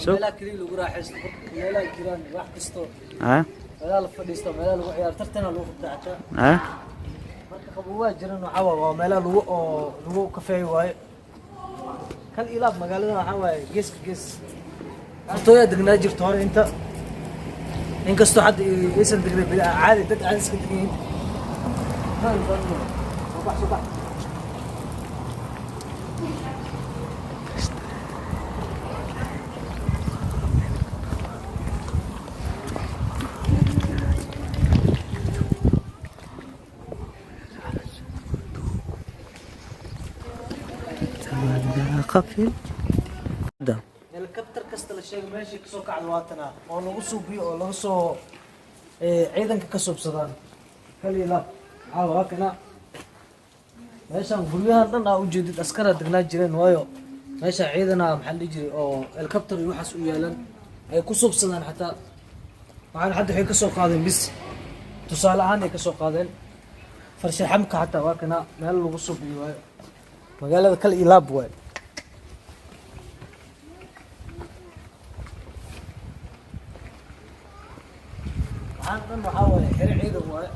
Meelaha keliya lagu raaxaysto, meelaha jiraan wax kasto. ها. Meelaha la fadhiisto, meelaha lagu ciyaaro, tartana lagu qabtaa xataa. ها. Marka qabowaa jiran waxaa waaye waa meelaha lagu oo lagu kafeeyo waaye. Kal ilaab magaalada waxaa waaye geeska gees tooyaa degnaa jirto hore inta, inkastoo hadda aysan degnay caadi, dad caadi iska degan yihiin. Soo bax, soo bax. Khafiif. Helicopter kasta la sheegay meeshii kasoo kacda waatanaa oo lagu suubiyo oo laga soo ciidanka ka suubsadaan. Kaliya laab caawa waa kana. Meeshaan guryahan dhan aa ujeedid askaraa degnaa jireen, waayo meesha ciidana, maxaa la dhihi jiray, oo helicopter iyo waxaas u yaalan ay ku suubsadaan. Xataa waxaan hadda waxay kasoo qaadeen bis tusaale ahaan ay kasoo qaadeen. Farshaxamka xataa waa kana, meel lagu suubiyo waayo. Magaalada kal iyo laab waayo. Waxaan dhan waxaa waaye xero ciidan waaye.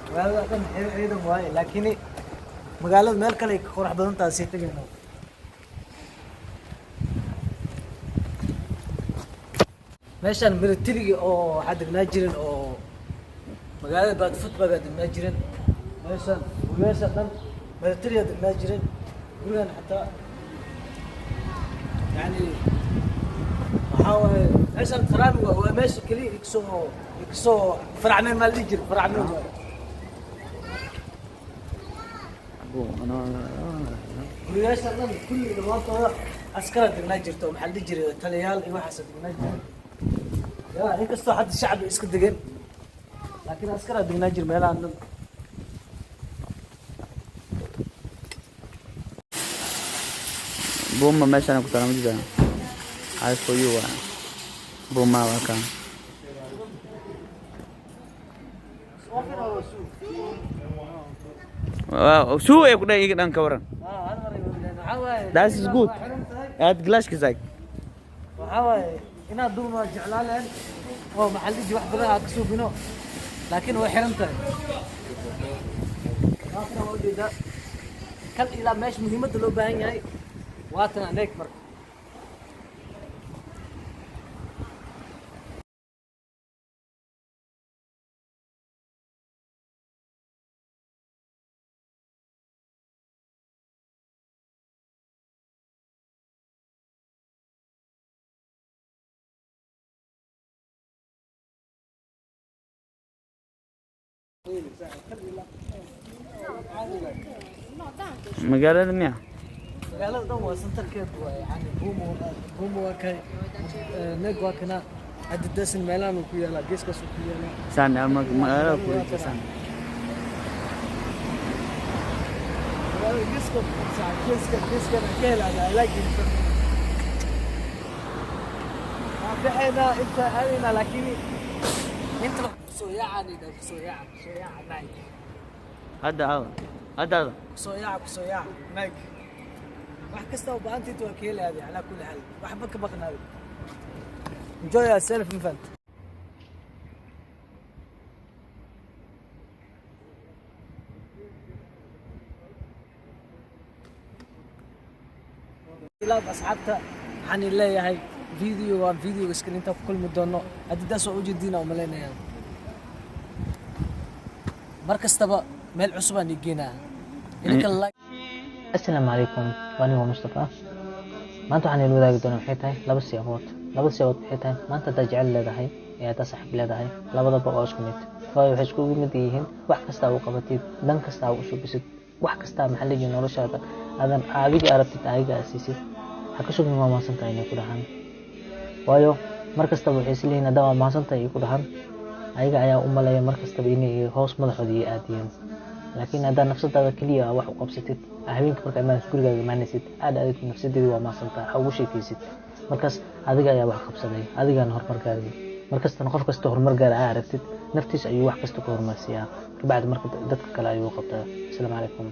Magaalada dhan xero ciidan waaye, laakiin magaalada meel kale ay ka qurux badan tahay sii tegayna. Meeshaan militariga oo waxaa degnaa jiren oo magaalada Baadfutbagaa degnaa jiren. Meeshaan guryaasha dhan militariga degnaa jiren. Gurigan xataa yani waxaa waaye meeshaan faraami waa meesha keliya ikasoo faracmeen maa la dhihi jiray, faracmeen waaye. Guriyaasha dhan kulli dhammaantooda askara degnaa jirta oo, maxaa la dhihi jiray, taliyayaal iyo waxaasa degnaa jiray. Ya, inkastoo hadda shacbi iska degan, laakiin askaraa degnaa jira meelahan dhan. Puma meeshaan ku taala ma jirtaa? Eyes for you waa. Puma waa kan. Wow, suu ay ku dhahay iga dhan ka waran. Waxaa waaye That is good. waa xiran tahay. Aad glashka saag. Waxaa waaye inaad duuma jeclaan lahayn oo, maxaa la dhihi jiray, wax badan aad ka suubino, laakiin way xiran tahay. Waatana waa ujeedaa kal ilaa meesha muhiimadda loo baahan yahay waatana aneeg marka. Magaalada miya? Magaalada dhan waa centerkeedu waa yani Puma. Puma waa kay, neeg waa kana. Adidasin meelahan uu ku yaalaa, geeskaas uu ku yaalaa. Saan ama magaalada ku jirta saan. Magaalada geeska geeska geeskan ka helaa. I like it. Waan baxaynaa, inta aadaynaa, laakiin inta kusoo yaacaan, kusoo yaaca, kusoo yaaca Nike. Hadda aawa. Hadda aada. Kusoo yaaca, kusoo yaaca Nike. Wax kasta oo baahantiita waa ka helaadi. Calaa kulli xaal waxba ka maqnaadi. Enjoy yourself, ma fahanta? Ilaab asxaabta, waxaan leeyahay video waan videoga iska intaan ku kulmi doono. Adidaas waa ujeediina umalaynaya. Mar kastaba meel cusub aan igeenaa idinka like. Asalaamu calaykum, waa anigoo Mustafa. Maanta waxaan ila wadaagi doonaa maxay tahay laba siyaabood. Laba siyaabood maxay tahay? Maanta haddaad jecel leedahay iyo haddaad saaxiib leedahay, labadaba waa isku mid. Waayo, waxay iskugu mid yihiin wax kasta u qabatid, dan kasta u subisid, wax kasta, maxaa la jiray, noloshaada aadan adiga arabtid adiga aad siisid, ha ka sugin waa mahadsan tahay inay ku dhahaan. Waayo, mar kastaba waxay isleeyihiin haddaa waa mahadsan tahay ay ku dhahaan, ayaga ayaa u maleeya mar kastaba inay hoos madaxooda iyo aadiyeen. Laakiin haddaa nafsadaada keliya wax u qabsatid, habeenka markaa imaanaysid gurigaaga imaanaysid, aad aadid nafsadeedi waa mahadsantahay, ha ugu sheekaysid, markaas adiga ayaa wax qabsaday, adigaana horumar gaaray. Markastana qof kasta horumar gaara aa aragtid, naftiisa ayuu wax kasta ku horumarsiiyaa, kabacdi marka dadka kale ayuu qabtaa. Asalaamu calaykum,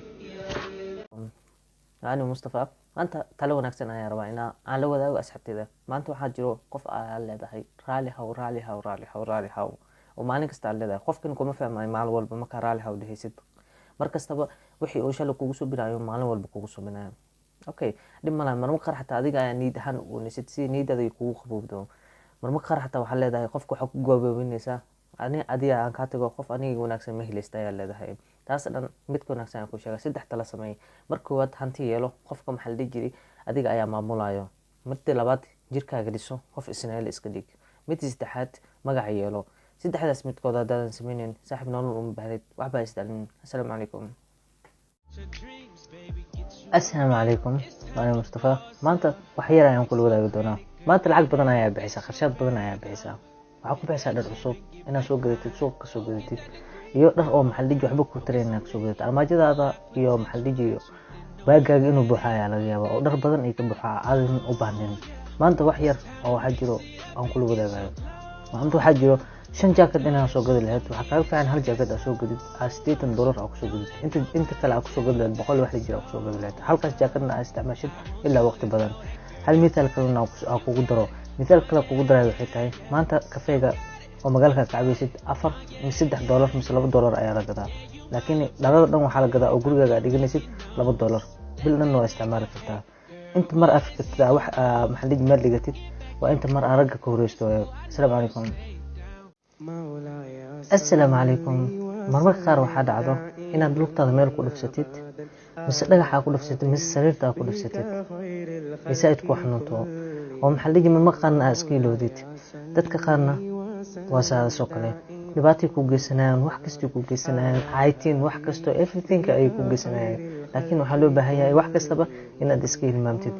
ani Mustafa. Maanta talo wanaagsan ayaan rabaa inaa aan la wadaago asxaabteyda. Maanta waxaa jiro qof aad leedahay raali haw, raali haw, raali haw, raali haw, oo maalin kasta aad leedahay. Qofkan kuma fahmayo maalin walba markaa raali haw dhehaysid. Mar kastaba wixii uu shalay kugu subinayo maalin walba kugu subinayo. Okay, dhib malaha. Marmar qaar xataa adiga ayaa niid ahaan u oonaysid si niidada ay kugu qabowdo. Marmar qaar xataa waxaa leedahay qofka waxaa ku gooboobinaysaa ani adiga aan kaa tago, qof aniga wanaagsan ma helaysta ayaa leedahay. Taas dhan midka wanaagsan ayaan ku sheega. Saddex tala sameey. Marka koowaad, hanti yeelo. Qofka, maxaa la dhihi jiray, adiga ayaa maamulayo. Midda labaad, jirkaaga dhiso, qof isnaayl iska dhig. Midda saddexaad, magaca yeelo. Saddexdaas midkood haddaadan sameynin, saaxiib, nolol uma baahdid, waxbaa isdhalin. Asalaamu calaykum. To dreams. Assalaamu calaykum, waa Mustafa. Maanta wax yar ayaan kula wadaagi doonaa. Maanta lacag badan ayaa bixisa, kharshaad badan ayaa bixisa. Waxaa ku bixisaa dhar cusub inaad soo gadatid, suuq ka soo gadatid, iyo dhar oo maxaa la dhihi waxba ku tarayn inaad kasoo gadatid. Armaajadaada iyo maxaa la dhihi baagaaga inuu buuxa ayaa laga yaabaa, oo dhar badan ay ka buuxaa aadan u baahnayn. Maanta wax yar oo waxaa jiro aan kula wadaagayo. Maanta waxaa jiro shan jaakad inaad soo gadi lahayd, waxaa kaaga fiican hal jaakad aad soo gadid, aad $80 aad kusoo gadid. Inta kale aad kusoo gadi lahayd 100 wax la jira aad kusoo gadi lahayd, halkaas jaakadna aad isticmaashid ilaa waqti badan. Hal mithaal kalena aan kugu daro, mithaal kale kugu darayo waxay tahay, maanta kafeega oo magaalka ka cabaysid 4 mise $3 mise $2 ayaa la gadaa, laakiin dhalada dhan waxaa la gadaa oo gurigaaga aad dhiganaysid $2, bil dhan waa isticmaali kartaa. Inta mar aad fikirtid wax maxaa la dhihi meel dhigatid, waa inta mar aad ragga ka horeysto. Asalaamu calaykum. Assalaamu calaykum. Marmarka qaar waxaa dhacdo inaad lugtaada meel ku dhufsatid, mise dhagaxa ku dhufsatid, mise sariirta ku dhufsatid, mise aad ku xanuunto, oo maxaa la dhihi marmarka qaarna aad iska ilowdid. Dadka qaarna waa sidaas oo kale, dhibaatay ku geysanayaan, wax kastay ku geysanayaan, caytiin, wax kasto, everything ayay ku geysanayaan. Laakiin waxaa loo baahan yahay wax kastaba inaad iska hilmaamtid.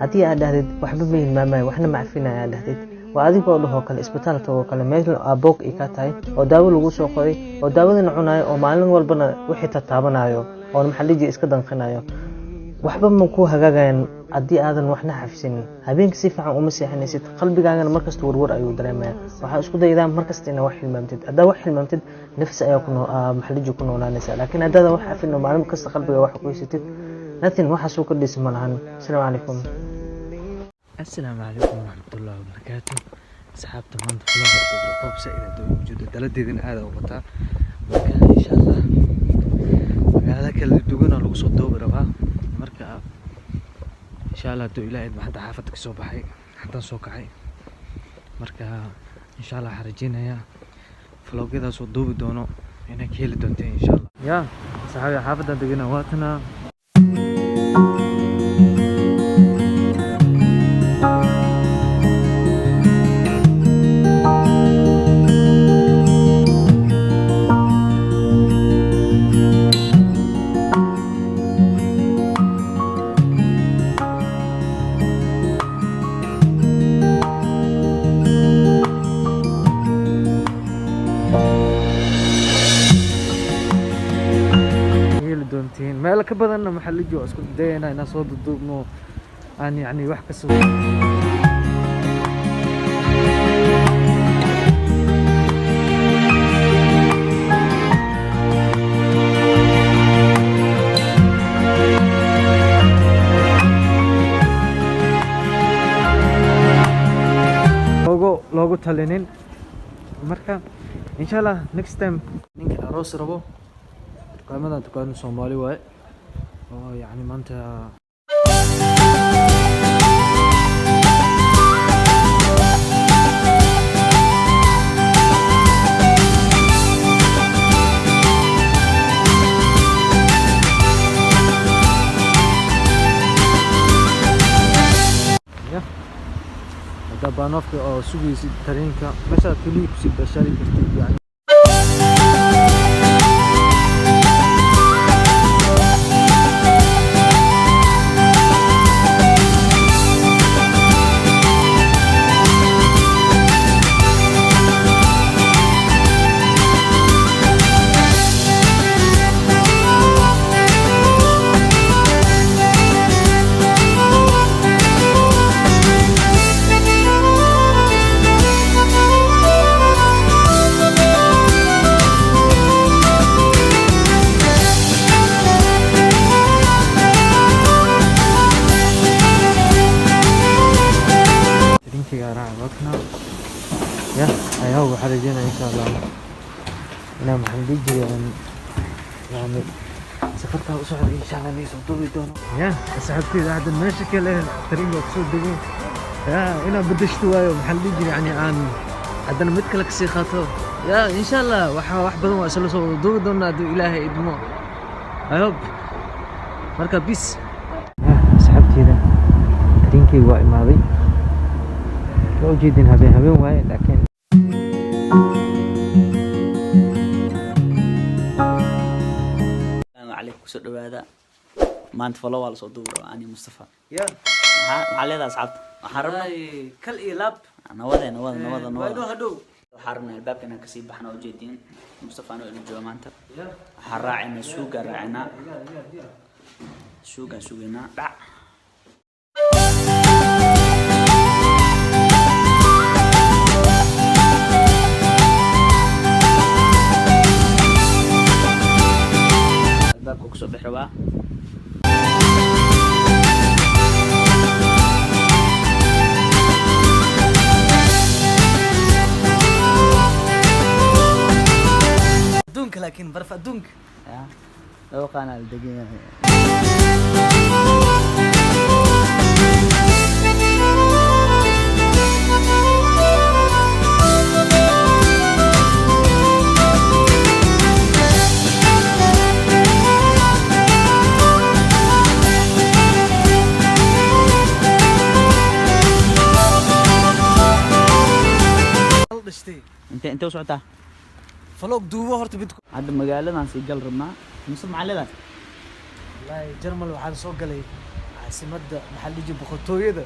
Haddii aad dhahdid waxba ma hilmaamayo, waxna ma cafinayo aad dhahdid, waa adigoo dhahoo kale isbitaal tagoo kale, meel boog ay ka tahay oo daawo lagu soo qoray, oo daawadana cunayo, oo maalin walbana wixii tataabanayo, oo maxaa la dhihi iska danqinayo. Waxba ma ku hagaagayaan haddii aadan waxna xafisinin. Habeenka si fiican uma seexanaysid, qalbigaagana markasta warwar ayuu dareemaya. Waxaa isku daydaa markasta inaad wax hilmaamtid. Haddaa wax hilmaamtid, nafsi ayaa ku maxaa la dhihi ku noolaanaysa. Laakiin haddaadan wax xafin oo maalin kasta qalbiga wax ku haysatid, nothing waxaasuu ka dhisi ma lahan. Asalaamu calaykum. Assalaamu calaykum waraxmatullaahi wabarakaatu. Asxaabta, maanta kula horta roob saaid hadda ugu jeedo, daladeedana aad u wataa. Marka insha Allah magaalada kala duwan oo lagu soo duubi rabaa. Marka insha Allah hadduu Ilaahay idmo, hadda xaafadda kasoo baxay, haddaan soo kacay. Marka insha Allah waxaan rajeynayaa vlogyadaas oo duubi doono inay ka heli doonteen insha Allah. Ya saxaabi, xaafaddan degana waatana. Heli doontiin meel ka badanna maxaa la jooga, isku dayaynaa inaan soo duduubno, aan yacni wax kasoo loogu talinin. Marka insha Allah next time ninka aroos rabo, dukaamadan dukaano Soomaali waaye oo yacni maanta. Ya haddaa baanoofka oo sugaysid tareenka, meeshaad keliya kusii bashaari kartid yani. Tareenkayga raaca wadna ya ayaa waxaa rajeynaya insha Allah inaan maxaan dhihi jiray aan yani safartaa u socda, insha Allah inay soo duubi doono. Ya asxaabteyda, hadda meesha kale tareenka kusoo degay, ya inaan bedeshto waayo, maxaa la dhihi jiray yani aan haddana mid kale kasii qaato. Ya insha Allah waxa wax badan waa isla soo wada duubi doonaa hadduu Ilaahay idmo, I hope. Marka peace. Asxaabteyda, tareenkayga waa imaaday, waa ujeedin, habeen habeen waaye laakiin. Asalaamu calaykum, kusoo dhawaada. Maanta vlog waa lasoo duubi rabaa ani Mustafa. Ya. Maxaa leedahay asxaabta? Waxaan rabnaa Wallaahi, kal iyo laab. Nawade, nawada, nawada. Waa inoo Nawada. Hadhow. Waxaan rabnaa albaabka inaan kasii baxno oo ujeediin Mustafa anoo ila jooga maanta. Ya. Waxaan raacaynaa suugaa, raacaynaa suugaan, sugaynaa dhac. Albaabka kusoo bixi rabaa. Adduunka laakiin baraf adduunka. Ya, dhawaqaana la degan yahay. Hal dhashtay. Intee u socotaa? Vlog duubo horta bid. Hadda magaaladan sii gal rabnaa. Mise maxaa leedahay? Wallaahi, Jarmal waxaan soo galay caasimadda, maxaa la dhihi jiray, boqortooyada.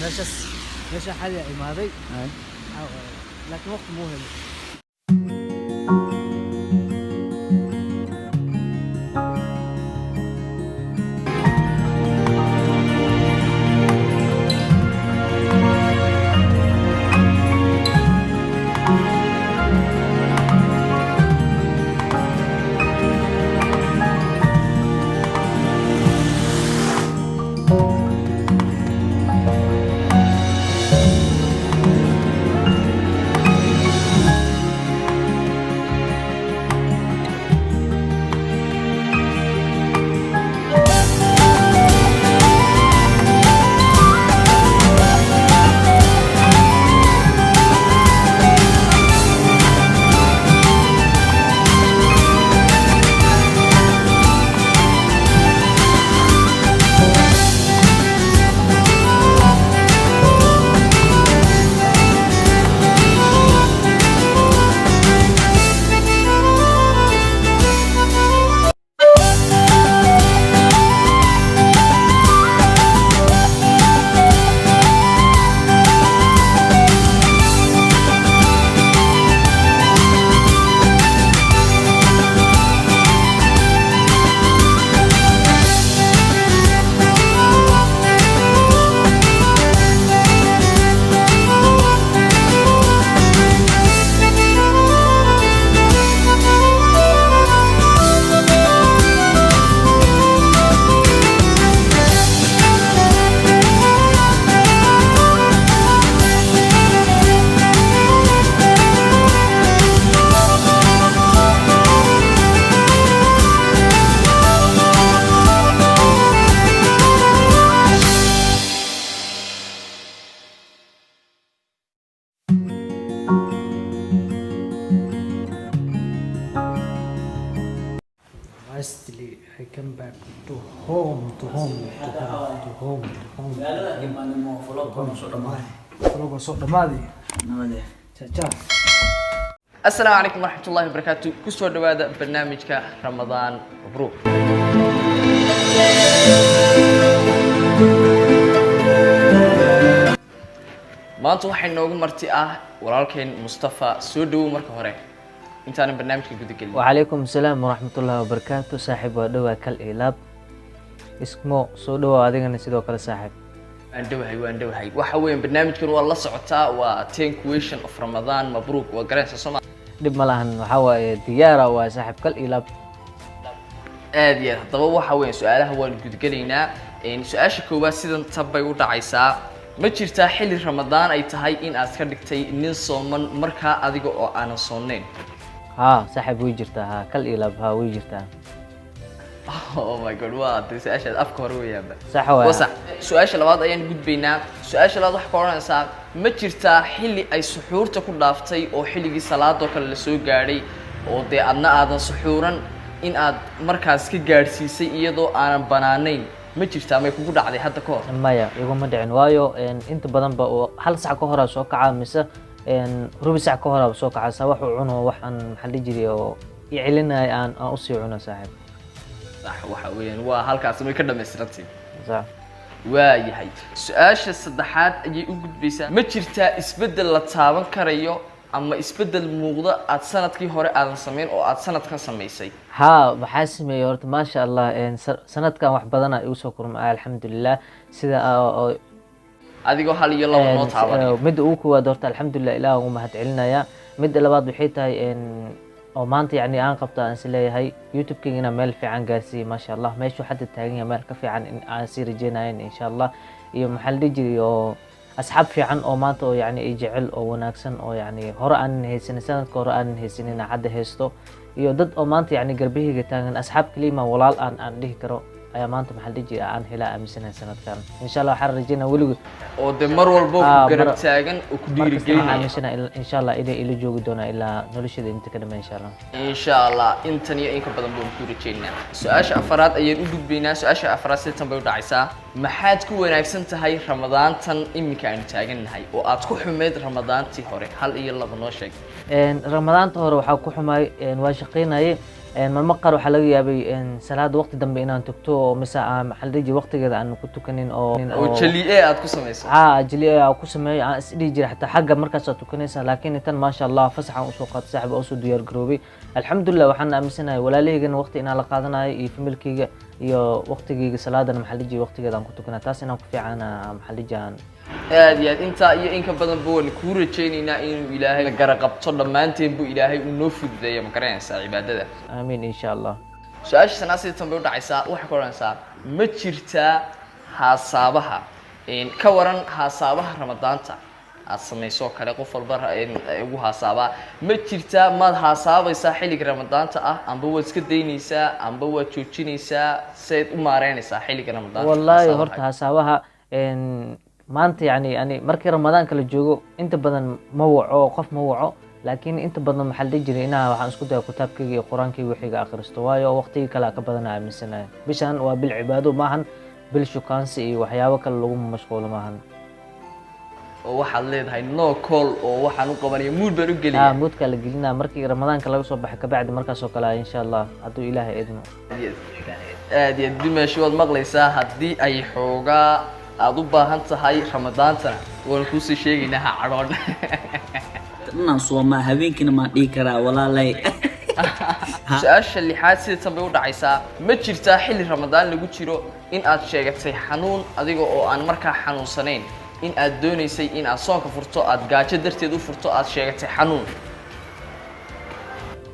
Meeshaas, meesha xali imaaday. Waxaa waaye, laakiin waqti muu helin. Lastly, I come back to home, to home, to home, to home, to home. Magaalada imaanimo, vlog soo dhamaaday. Vlog soo dhamaaday. Nabade. Ciao, ciao. Asalaamu calaykum waraxmatullahi wabarakaatu. Kusoo dhawaada barnaamijka Ramadaan Mabruuk. Maanta waxay noogu marti ah walaalkeen Mustafa. Soo dhawow marka hore intaanan barnaamijka guda gelin. وعليكم السلام ورحمة الله وبركاته. Saaxiib, waa dhowaa, kal iyo laab. Ismo soo dhawaa adigana sidoo kale, saaxiib. Waan dhowahay, waan dhowahay. Waxa weeyaan barnaamijkan waa la socotaa, waa 10 question of Ramadaan Mabruuk, waa garanaysaa soo? Dhib ma lahan, waxaa waaye diyaara waa saaxiib, kal iyo laab. Aad iyo aad. Haddaba waxa weeyaan su-aalaha waan gudgelaynaa. Su-aasha koowaad sidan tab bay u dhacaysaa. Ma jirtaa xilli Ramadaan ay tahay in aad ka dhigtay nin sooman markaa adiga oo aanan soonnayn? Haa saaxiib, way jirtaa. Haa, kal iyo lab, haa, way jirtaa. Oh my God, waa dee su-aashaad afka hore weeyaanba. Sax waay. Waa sax. Su-aasha labaad ayaan gudbaynaa. Su-aasha labaad waxaa ka odhanaysaa: ma jirtaa xilli ay suxuurta ku dhaaftay oo xilligii salaadoo kale la soo gaadhay oo dee adna aadan suxuuran in aad markaas ka gaadhsiisay iyadoo aanan banaanayn? Ma jirtaa? May kugu dhacday hadda ka hor? Maya, iguma dhicin, waayo inta badanba oo hal sac ka horaa soo kaca mise rubi sac ka horaa soo kaca, sa wax u cuno, wax aan, maxaa la dhihi jiray, oo i celinaya aan usii cuno, saaxiib. Sax, waxa weeyaan waa halkaas may ka dhamaystirantay. Sax. Waayahay, su-aasha saddexaad ayay u gudbaysaa. Ma jirtaa isbeddel la taaban karayo ama isbeddel muuqda aad sanadkii hore aadan samayn oo aad sanadkan samaysay? Haa, waxaa sameeyey horta, maasha Allah, sanadkan wax badana igu soo kurmay, alxamdulilah, sida oo Adigoo hal iyo laba noo taabanaya. Midda ugu koowaad horta, alxamdulilah, Ilaah ugu mahad celinaya. Midda labaad waxay tahay oo maanta yacni aan qabto, aan is leeyahay YouTube-kayga inaan meel fiican gaarsiiyey, maasha Allah, meeshuu hadda taagan yahay meel ka fiican in aan sii rajeynayan, insha Allah. Iyo maxaa la dhihi jiray, oo asxaab fiican oo maanta oo yacni ay jecel oo wanaagsan oo yacni hore aanan haysanin, sanadka hore aanan haysanin, inaan hadda haysto, iyo dad oo maanta yacni garbahayga taagan, asxaab kalima walaal aan dhihi karo ayaa maanta, maxaa la dhihi jiray, aan helaa aaminsanahay sanadkan, insha Allah. Waxaan rajeynaya weligood Oo dee mar walba ku garab taagan oo ku mar kasta waxaan dhiirigelinaya. aaminsanahay insha Allah inay ila joogi doonaa ilaa noloshada inta ka dhamay, insha Allah. Insha Allah, intan iyo in ka badan baan ku rajeynaa. Su-aasha afaraad ayaan u gudbaynaa. Su-aasha afraad si tan bay u dhacaysaa: maxaad ku wanaagsan tahay Ramadaantan iminka aanu taagannahay oo aad ku xumeyd Ramadaantii hore? Hal iyo laba noo sheeg. Ramadaanta hore waxaa ku xumay, waa shaqaynayay. Marmar qaar waxaa laga yaabay salaada waqti dambe inaan tugto oo mise aan, maxaa la dhihi jiray, waqtigeeda aan ku tukanin oo Oo jali-e aad ku samayso. Haa, jali aan ku sameeyo, aan is dhihi jiray xataa xagga markaasaa tukanaysa. Laakiin tan, maasha Allah, fasaxaan usoo qaatay, saaxib, oo soo diyaar garoobay, alxamdulilah. Waxaan aaminsanahay walaalahaygana waqti inaan la qaadanayo iyo familkayga iyo waqtigayga salaadana, maxaa la dhihi jiray, waqtigeeda aan ku tukanaa, taas inaan ku fiicana, maxaa la dhihi jiray. Aad iyo aad, intaa iyo in ka badanba waan kuu rajaynaynaa inuu Ilaahay gara qabto dhammaanteen buu, Ilaahay uu noo fududeeyo, ma garanaysaa, cibaadada. Aamiin, insha Allah. Su-aasha sanaa sida tan bay u dhacaysaa. Waxay ka odhanaysaa: ma jirtaa haasaabaha ka waran haasaabaha Ramadaanta aad samayso kale qof walba ugu haasaabaa? Ma jirtaa, maad haasaabaysaa xilliga Ramadaanta ah, amba waad iska daynaysaa, amba waad joojinaysaa? Seed u maareynaysaa xilliga Ramadaanta Wallaahi haasaabaha? Horta hasaabaha maanta yani ani markii Ramadaanka la joogo inta badan ma waco, qof ma waco, laakiin inta badan, maxaa la dhihi jiray, inaa waxaan isku daya kitaabkayga iyo Qur-aankayga wixiga akhristo, waayo waqtigii kale ka badan aaminsanahay. Bishan waa bil cibaado, maahan bil shukaansi iyo waxyaabo kale lagu mashquulo maahan. Oo waxaad leedahay no call oo waxaan u qabanaya mood baan u gelaya. Moodkaa la gelinaa markii Ramadaanka laga soo baxay kabacdi, markaas oo kale, insha Allah, hadduu Ilaahay idmo. Aad iyo aad, dimashi, waad maqlaysaa. Haddii ay xoogaa aada u baahan tahay Ramadaantana waan kuusii sheegaynaa, ha cadhoon. Dhanaan soomaa habeenkiina maan dhihi karaa walaalay. Su-aasha lixaad sida tan bay u dhacaysaa: ma jirtaa xilli Ramadaan lagu jiro in aad sheegatay xanuun adiga oo aan markaa xanuunsanayn, in aad doonaysay in aad soonka furto, aad gaajo darteed u furto, aad sheegatay xanuun?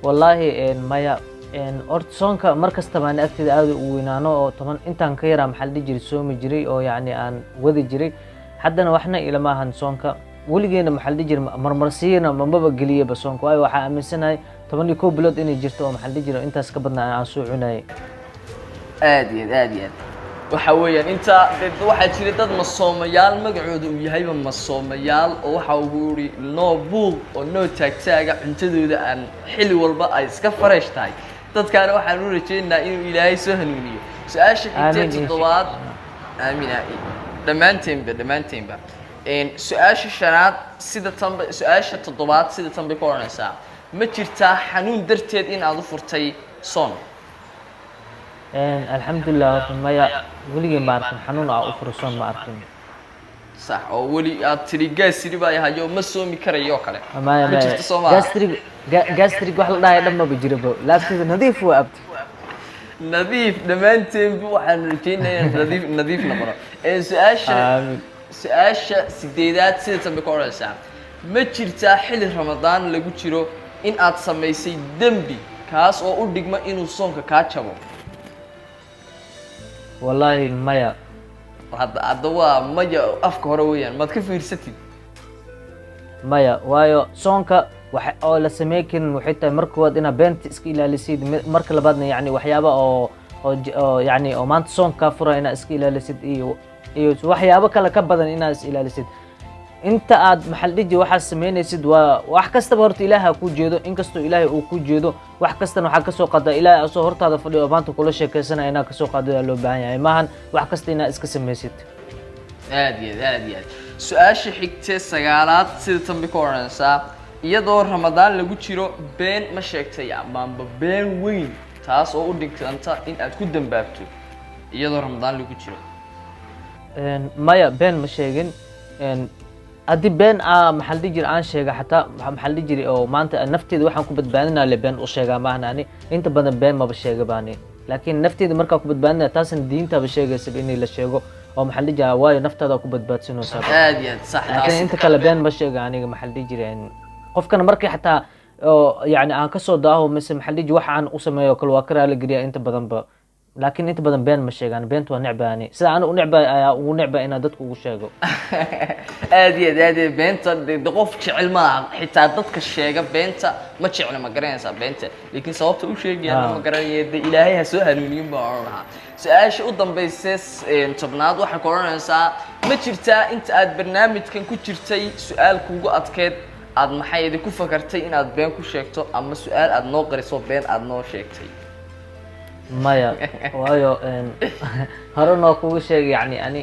Wallaahi maya. Horta soonka mar kastaba ani agteeda aad u weynaano oo 10 intaan ka yaraa, maxaa la dhihi jiray, soomi jiray oo yacni aan wadi jiray. Haddana waxna ilama ahan soonka weligeena, maxaa la dhihi jiray, marmarsiyana mamaba geliyaba soonka, waayo waxaa aaminsanahay 11 bilood inay jirto oo, maxaa la dhihi jiray, intaas ka badna aan soo cunayay. Aad iyo aad, aad iyo aad. Waxa weeyaan intaa dee waxaa jira dad masoomayaal magacooda uu yahayba masoomayaal, oo waxa uu yihi no buuq oo no taagtaaga, cuntadooda aan xilli walba ay iska fresh tahay. Dadkaana waxaan u rajaynaynaa inuu Ilaahay soo hanuuniyo. Su-aasha xigtee Aamin, insha toddobaad. Aamin, aamin, dhammaanteenba, dhammaanteenba. Su-aasha shanaad sida tan ba, su-aasha toddobaad sida tan bay ku odhanaysaa: ma jirtaa xanuun darteed in aad u furtay soon? Alxamdulilah, horta maya, weligeen ma arkin xanuun aa u furo soon, ma arkin. Sax, oo weli aad tidhi gaasiri baa hayo, ma soomi karayo oo kale? Maya. Ma Maya. jirto, soo maaha? Gastric wax la dhahay dhan maba jiraba, laabteeda nadiif waa, abti. Nadiif, dhammaanteenba waxaan rajaynayaa inaan nadiif nadiif noqono. Su-aasha Aamin. Su-aasha sideedaad sida tan bay ka odhanaysaa: ma jirtaa xilli Ramadaan lagu jiro in aad samaysay dembi kaas oo u dhigma inuu soonka kaa jabo? Wallaahi maya. Hadda waa maya, afka hore weeyaan, maad ka fiirsatid? Maya, waayo soonka wax oo la samey karin waxay tahay, marka koowaad inaad beenta iska ilaalisid, marka labaadna yani waxyaaba oo yani oo maanta soonka kaa fura inaad iska ilaalisid, iyo waxyaabo kale ka badan inaad is ilaalisid. Inta aad, maxaa la dhihi jiray, waxaad samaynaysid waa wax kastaba horta Ilaaha ku jeedo. Inkastoo Ilaahay uu ku jeedo, wax kastana waxaa kasoo qaada Ilaahay asoo hortaada fadhiyo oo maanta kula sheekaysanaya inaad kasoo qaado loo baahan yahay. Maahan wax kasta inaad iska samaysid. Aad iyo aad, aad iyo aad. Su-aasha xigtee sagaalaad sida tan bay ku odhanaysaa: iyadoo Ramadaan lagu jiro, been ma sheegtay amaanba been weyn, taas oo u dhiganta in aad ku dambaabto, iyadoo Ramadaan lagu jiro? Maya, been ma sheegin. Haddii been a, maxaa la dhihi jiray, aan sheega xataa, maxaa la dhihi jiray, oo maanta nafteeda waxaan ku badbaadinaa le been u sheegaa maahan. Ani inta badan been maba sheega baani, laakiin nafteeda markaa ku badbaadinaya, taasna diintaba sheegaysaba inay la sheego oo, maxaa la dhihi jiray, waayo naftaada ku badbaadsinaysaa. Aad iyo aad, sax. Laakiin taas inta kale been ma sheega aniga. Maxaa la dhihi jiray, qofkana markii xataa oo yani aan kasoo daaho mise, maxaa la dhihi jiray, wax aan u sameeyo kale, waa ka raali geliya inta badanba. Laakiin inta badan been ma sheegaan. Beenta waa necbaani, sida anigu u necbay ayaa ugu necbay inaan dadka ugu sheego. Aad iyo aad, aad iyo aad. Beenta de qof jecel ma laha, xitaa dadka sheega beenta ma jecla, ma garanaysaa, beenta. Laakiin sababta u sheegayaan ma garanaya. De Ilaahay ha soo hanuuniyin baan odhan lahaa. Su-aasha u dambaysa 10aad waxay ku odhanaysaa: ma jirtaa inta aad barnaamijkan ku jirtay su-aal kugu adkeed, aad maxay ku fakartay inaad been ku sheegto, ama su-aal aad noo qariso, been aad noo sheegtay? Maya, waayo hore noo kugu sheegay, yani ani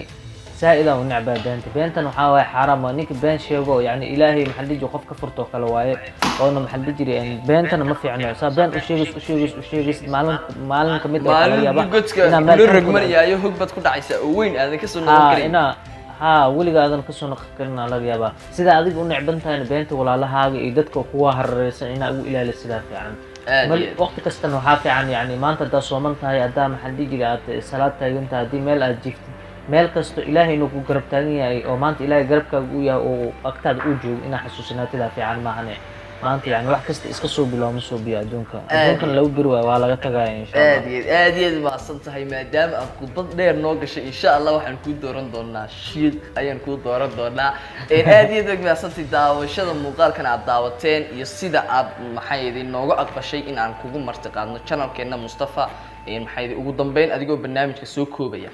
saa-idaan u necbaa beenta. Beentan waxaa waaye xaaraam waa. Ninka been sheego, yani Ilaahay, maxaa la dhihi jiray, qof ka furtoo kale waaye. Oona, maxaa la dhihi jiray, beentana ma fiicno. Saa been u sheegaysid, u sheegaysid, u sheegaysid, maalin maalin kamid ah waxaa laga maalin yaabaa godka inaa meel kula xun ku dhacdo. Rogmanayaayo, hog baad ku dhacaysaa oo weyn aadan kasoo noqon karin. Inaa weligaadan kasoo noqon karin aa laga yaabaa. Sida adiga u necban tahayna beenta walaalahaaga iyo dadka kuwa harareysan inaa ugu ilaaliso sidaa fiican. Aad Mal iyo aad. Waqti kastana waxaa fiican, yani maanta haddaa sooman tahay, haddaa, maxaa la dhihi jiray, aad salaad taagan tahay, haddii meel aad jiiftid, meel kasto Ilaahay inuu ku garab taagan yahay oo maanta Ilaahay garabkaaga u yahay oo agtaada uu joogo inaa xasuusinaatidaa fiican. Maahane maanta yani wax kasta iska soo bilow ma soo biyo adduunka. Adduunkana lagu beri waayo, waa laga tagaya insha Allah. Aad iyo aad, aad iyo aad mahadsan tahay. Maadaama aad khudbad dheer noo gashay, insha Allah waxaan kuu dooran doonaa shiiq ayaan kuu dooran doonaa. Aad iyo aad waad mahadsantahay daawashada muuqaalkan aad daawateen iyo sida aad, maxay idin, nooga aqbashay in aan kugu martiqaadno channelkeena Mustafa. Maxay idin, ugu dambeyn adigoo barnaamijka soo koobaya.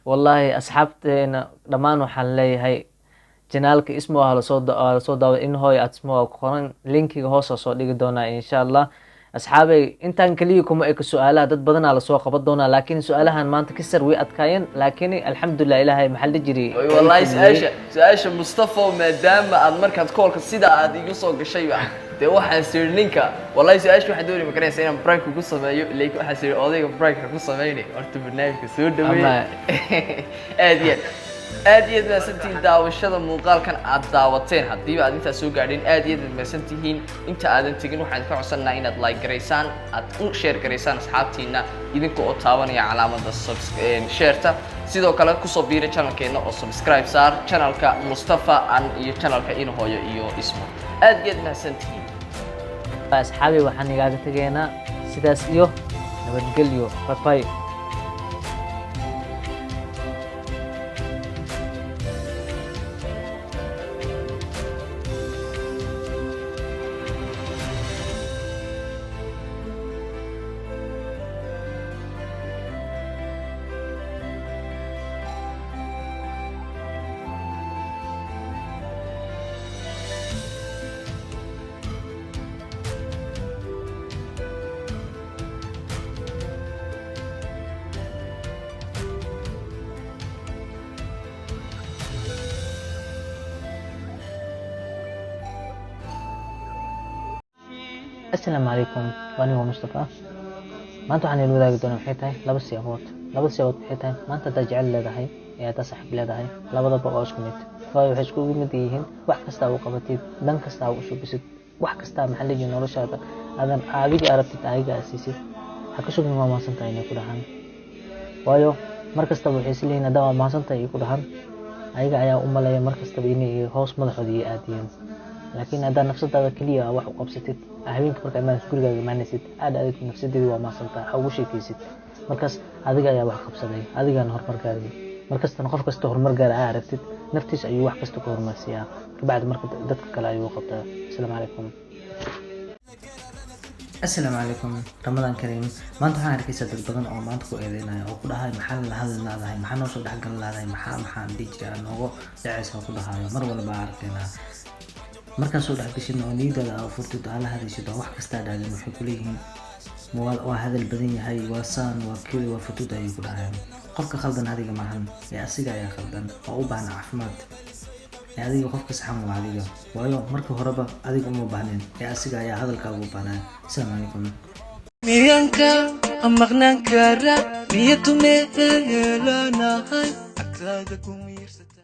Wallaahi asxaabteena dhammaan waxaan leeyahay channelka Ismo ah lasoo daaway in hooy aad Ismo ku qoran, linkiga hoos soo dhigi doonaa insha Allah. Asxaabay, intaan kaliya kuma eka su-aalaha, dad badanaa lasoo qaban doonaa, laakiin su-aalahan maanta kasar way adkaayeen, laakiin alxamdulilah Ilaahay, maxaa la jiray, Wallahi su-aasha Mustafa, maadaama aad markaad koolka sida aad igu soo gashayba, dee waxaan siri ninka, wallahi su-aasha waxaan doonay, ma garanaysa, inaan prank kugu sameeyo, laakiin waxaan siri odayga prank ha ku sameynay, horta barnaamijka soo dhaweey. Aad iyo aad, aad iyo aad mahadsantihiin daawashada muuqaalkan aad daawateen. Haddiiba aad intaas soo gaadheen, aad iyo aad baad mahadsantihiin. Inta aadan tegin, waxaan ka codsanaa inaad like garaysaan, aad u share garaysaan asxaabtiina, idinka oo taabanaya calaamada shareta. Sidoo kale kusoo biira channelkeena oo subscribe saar channelka Mustafa an iyo channelka Inhooyo iyo Ismo. Aad iyo aad mahadsantihiin. Asxaabi, waxaan igaaga tegaynaa sidaas iyo nabadgelyo. Bye bye. Asalaamu calaykum, waa anigoo Mustafa. Maanta waxaan ila wadaagi doonaa waxay tahay laba siyaabood. Labada siyaabood waxay tahay, maanta haddaad jecel leedahay iyo haddaad saaxiib leedahay, labadaba waa isku mid. Waayo waxay iskugu mid yihiin, wax kasta u qabatid, dan kasta u subisid, wax kasta, maxaa la jiray, noloshaada aadan adiga arabtid adiga aad siisid, ha ka sugin "waa mahadsan tahay" inay ku dhahaan. Waayo mar kastaba waxay isleeyihiin haddaa "waa mahadsan tahay" ay ku dhahaan, ayaga ayaa u maleeya mar kastaba inay hoos madaxooda iyo aadiyeen. Laakiin haddaad nafsadaada keliya wax u qabsatid, habeenka markaa imaanaysid gurigaaga imaanaysid, aad aadid nafsadeedi "waa mahadsan tahay" ha ugu sheekaysid markaas. Adiga ayaa wax qabsaday, adigaana horumar gaaray. Markastana qof kasta horumar gaara aa aragtid, naftiisa ayuu wax kasta ku horumarsiiyaa, kabacdi marka dadka kale ayuu qabtaa. Asalaamu calaykum. Asalaamu calaykum, Ramadaan kariim. Maanta waxaan arkaysaa dad badan oo maanta ku eedeynaya oo ku dhahay: "Maxaa la hadli laadahay? Maxaa noo soo dhexgal laadahay? Maxaan dhihi jiray aad noogu dhacaysa?" Oo ku dhahayo. Mar walba aan arkaynaa markaad soo dhexgashid oo niyadaada aa furtid oo aa la hadashid oo wax kastaa dhahdin, waxay kuleeyihiin: Waa hadal badan yahay, waa saan, waa keli, waa futud," ayay ku dhahayaan. Qofka khaldan adiga maahan ee asiga ayaa khaldan oo u baahan caafimaad, ee adiga qofka saxan waa adiga, waayo marka horeba adiga uma baahnin ee asiga ayaa hadalkaaga u baahnaa. Asalaamu calaykum. Miyanka maqnaan kara niyadu meelanahay agtaada ku miirsata.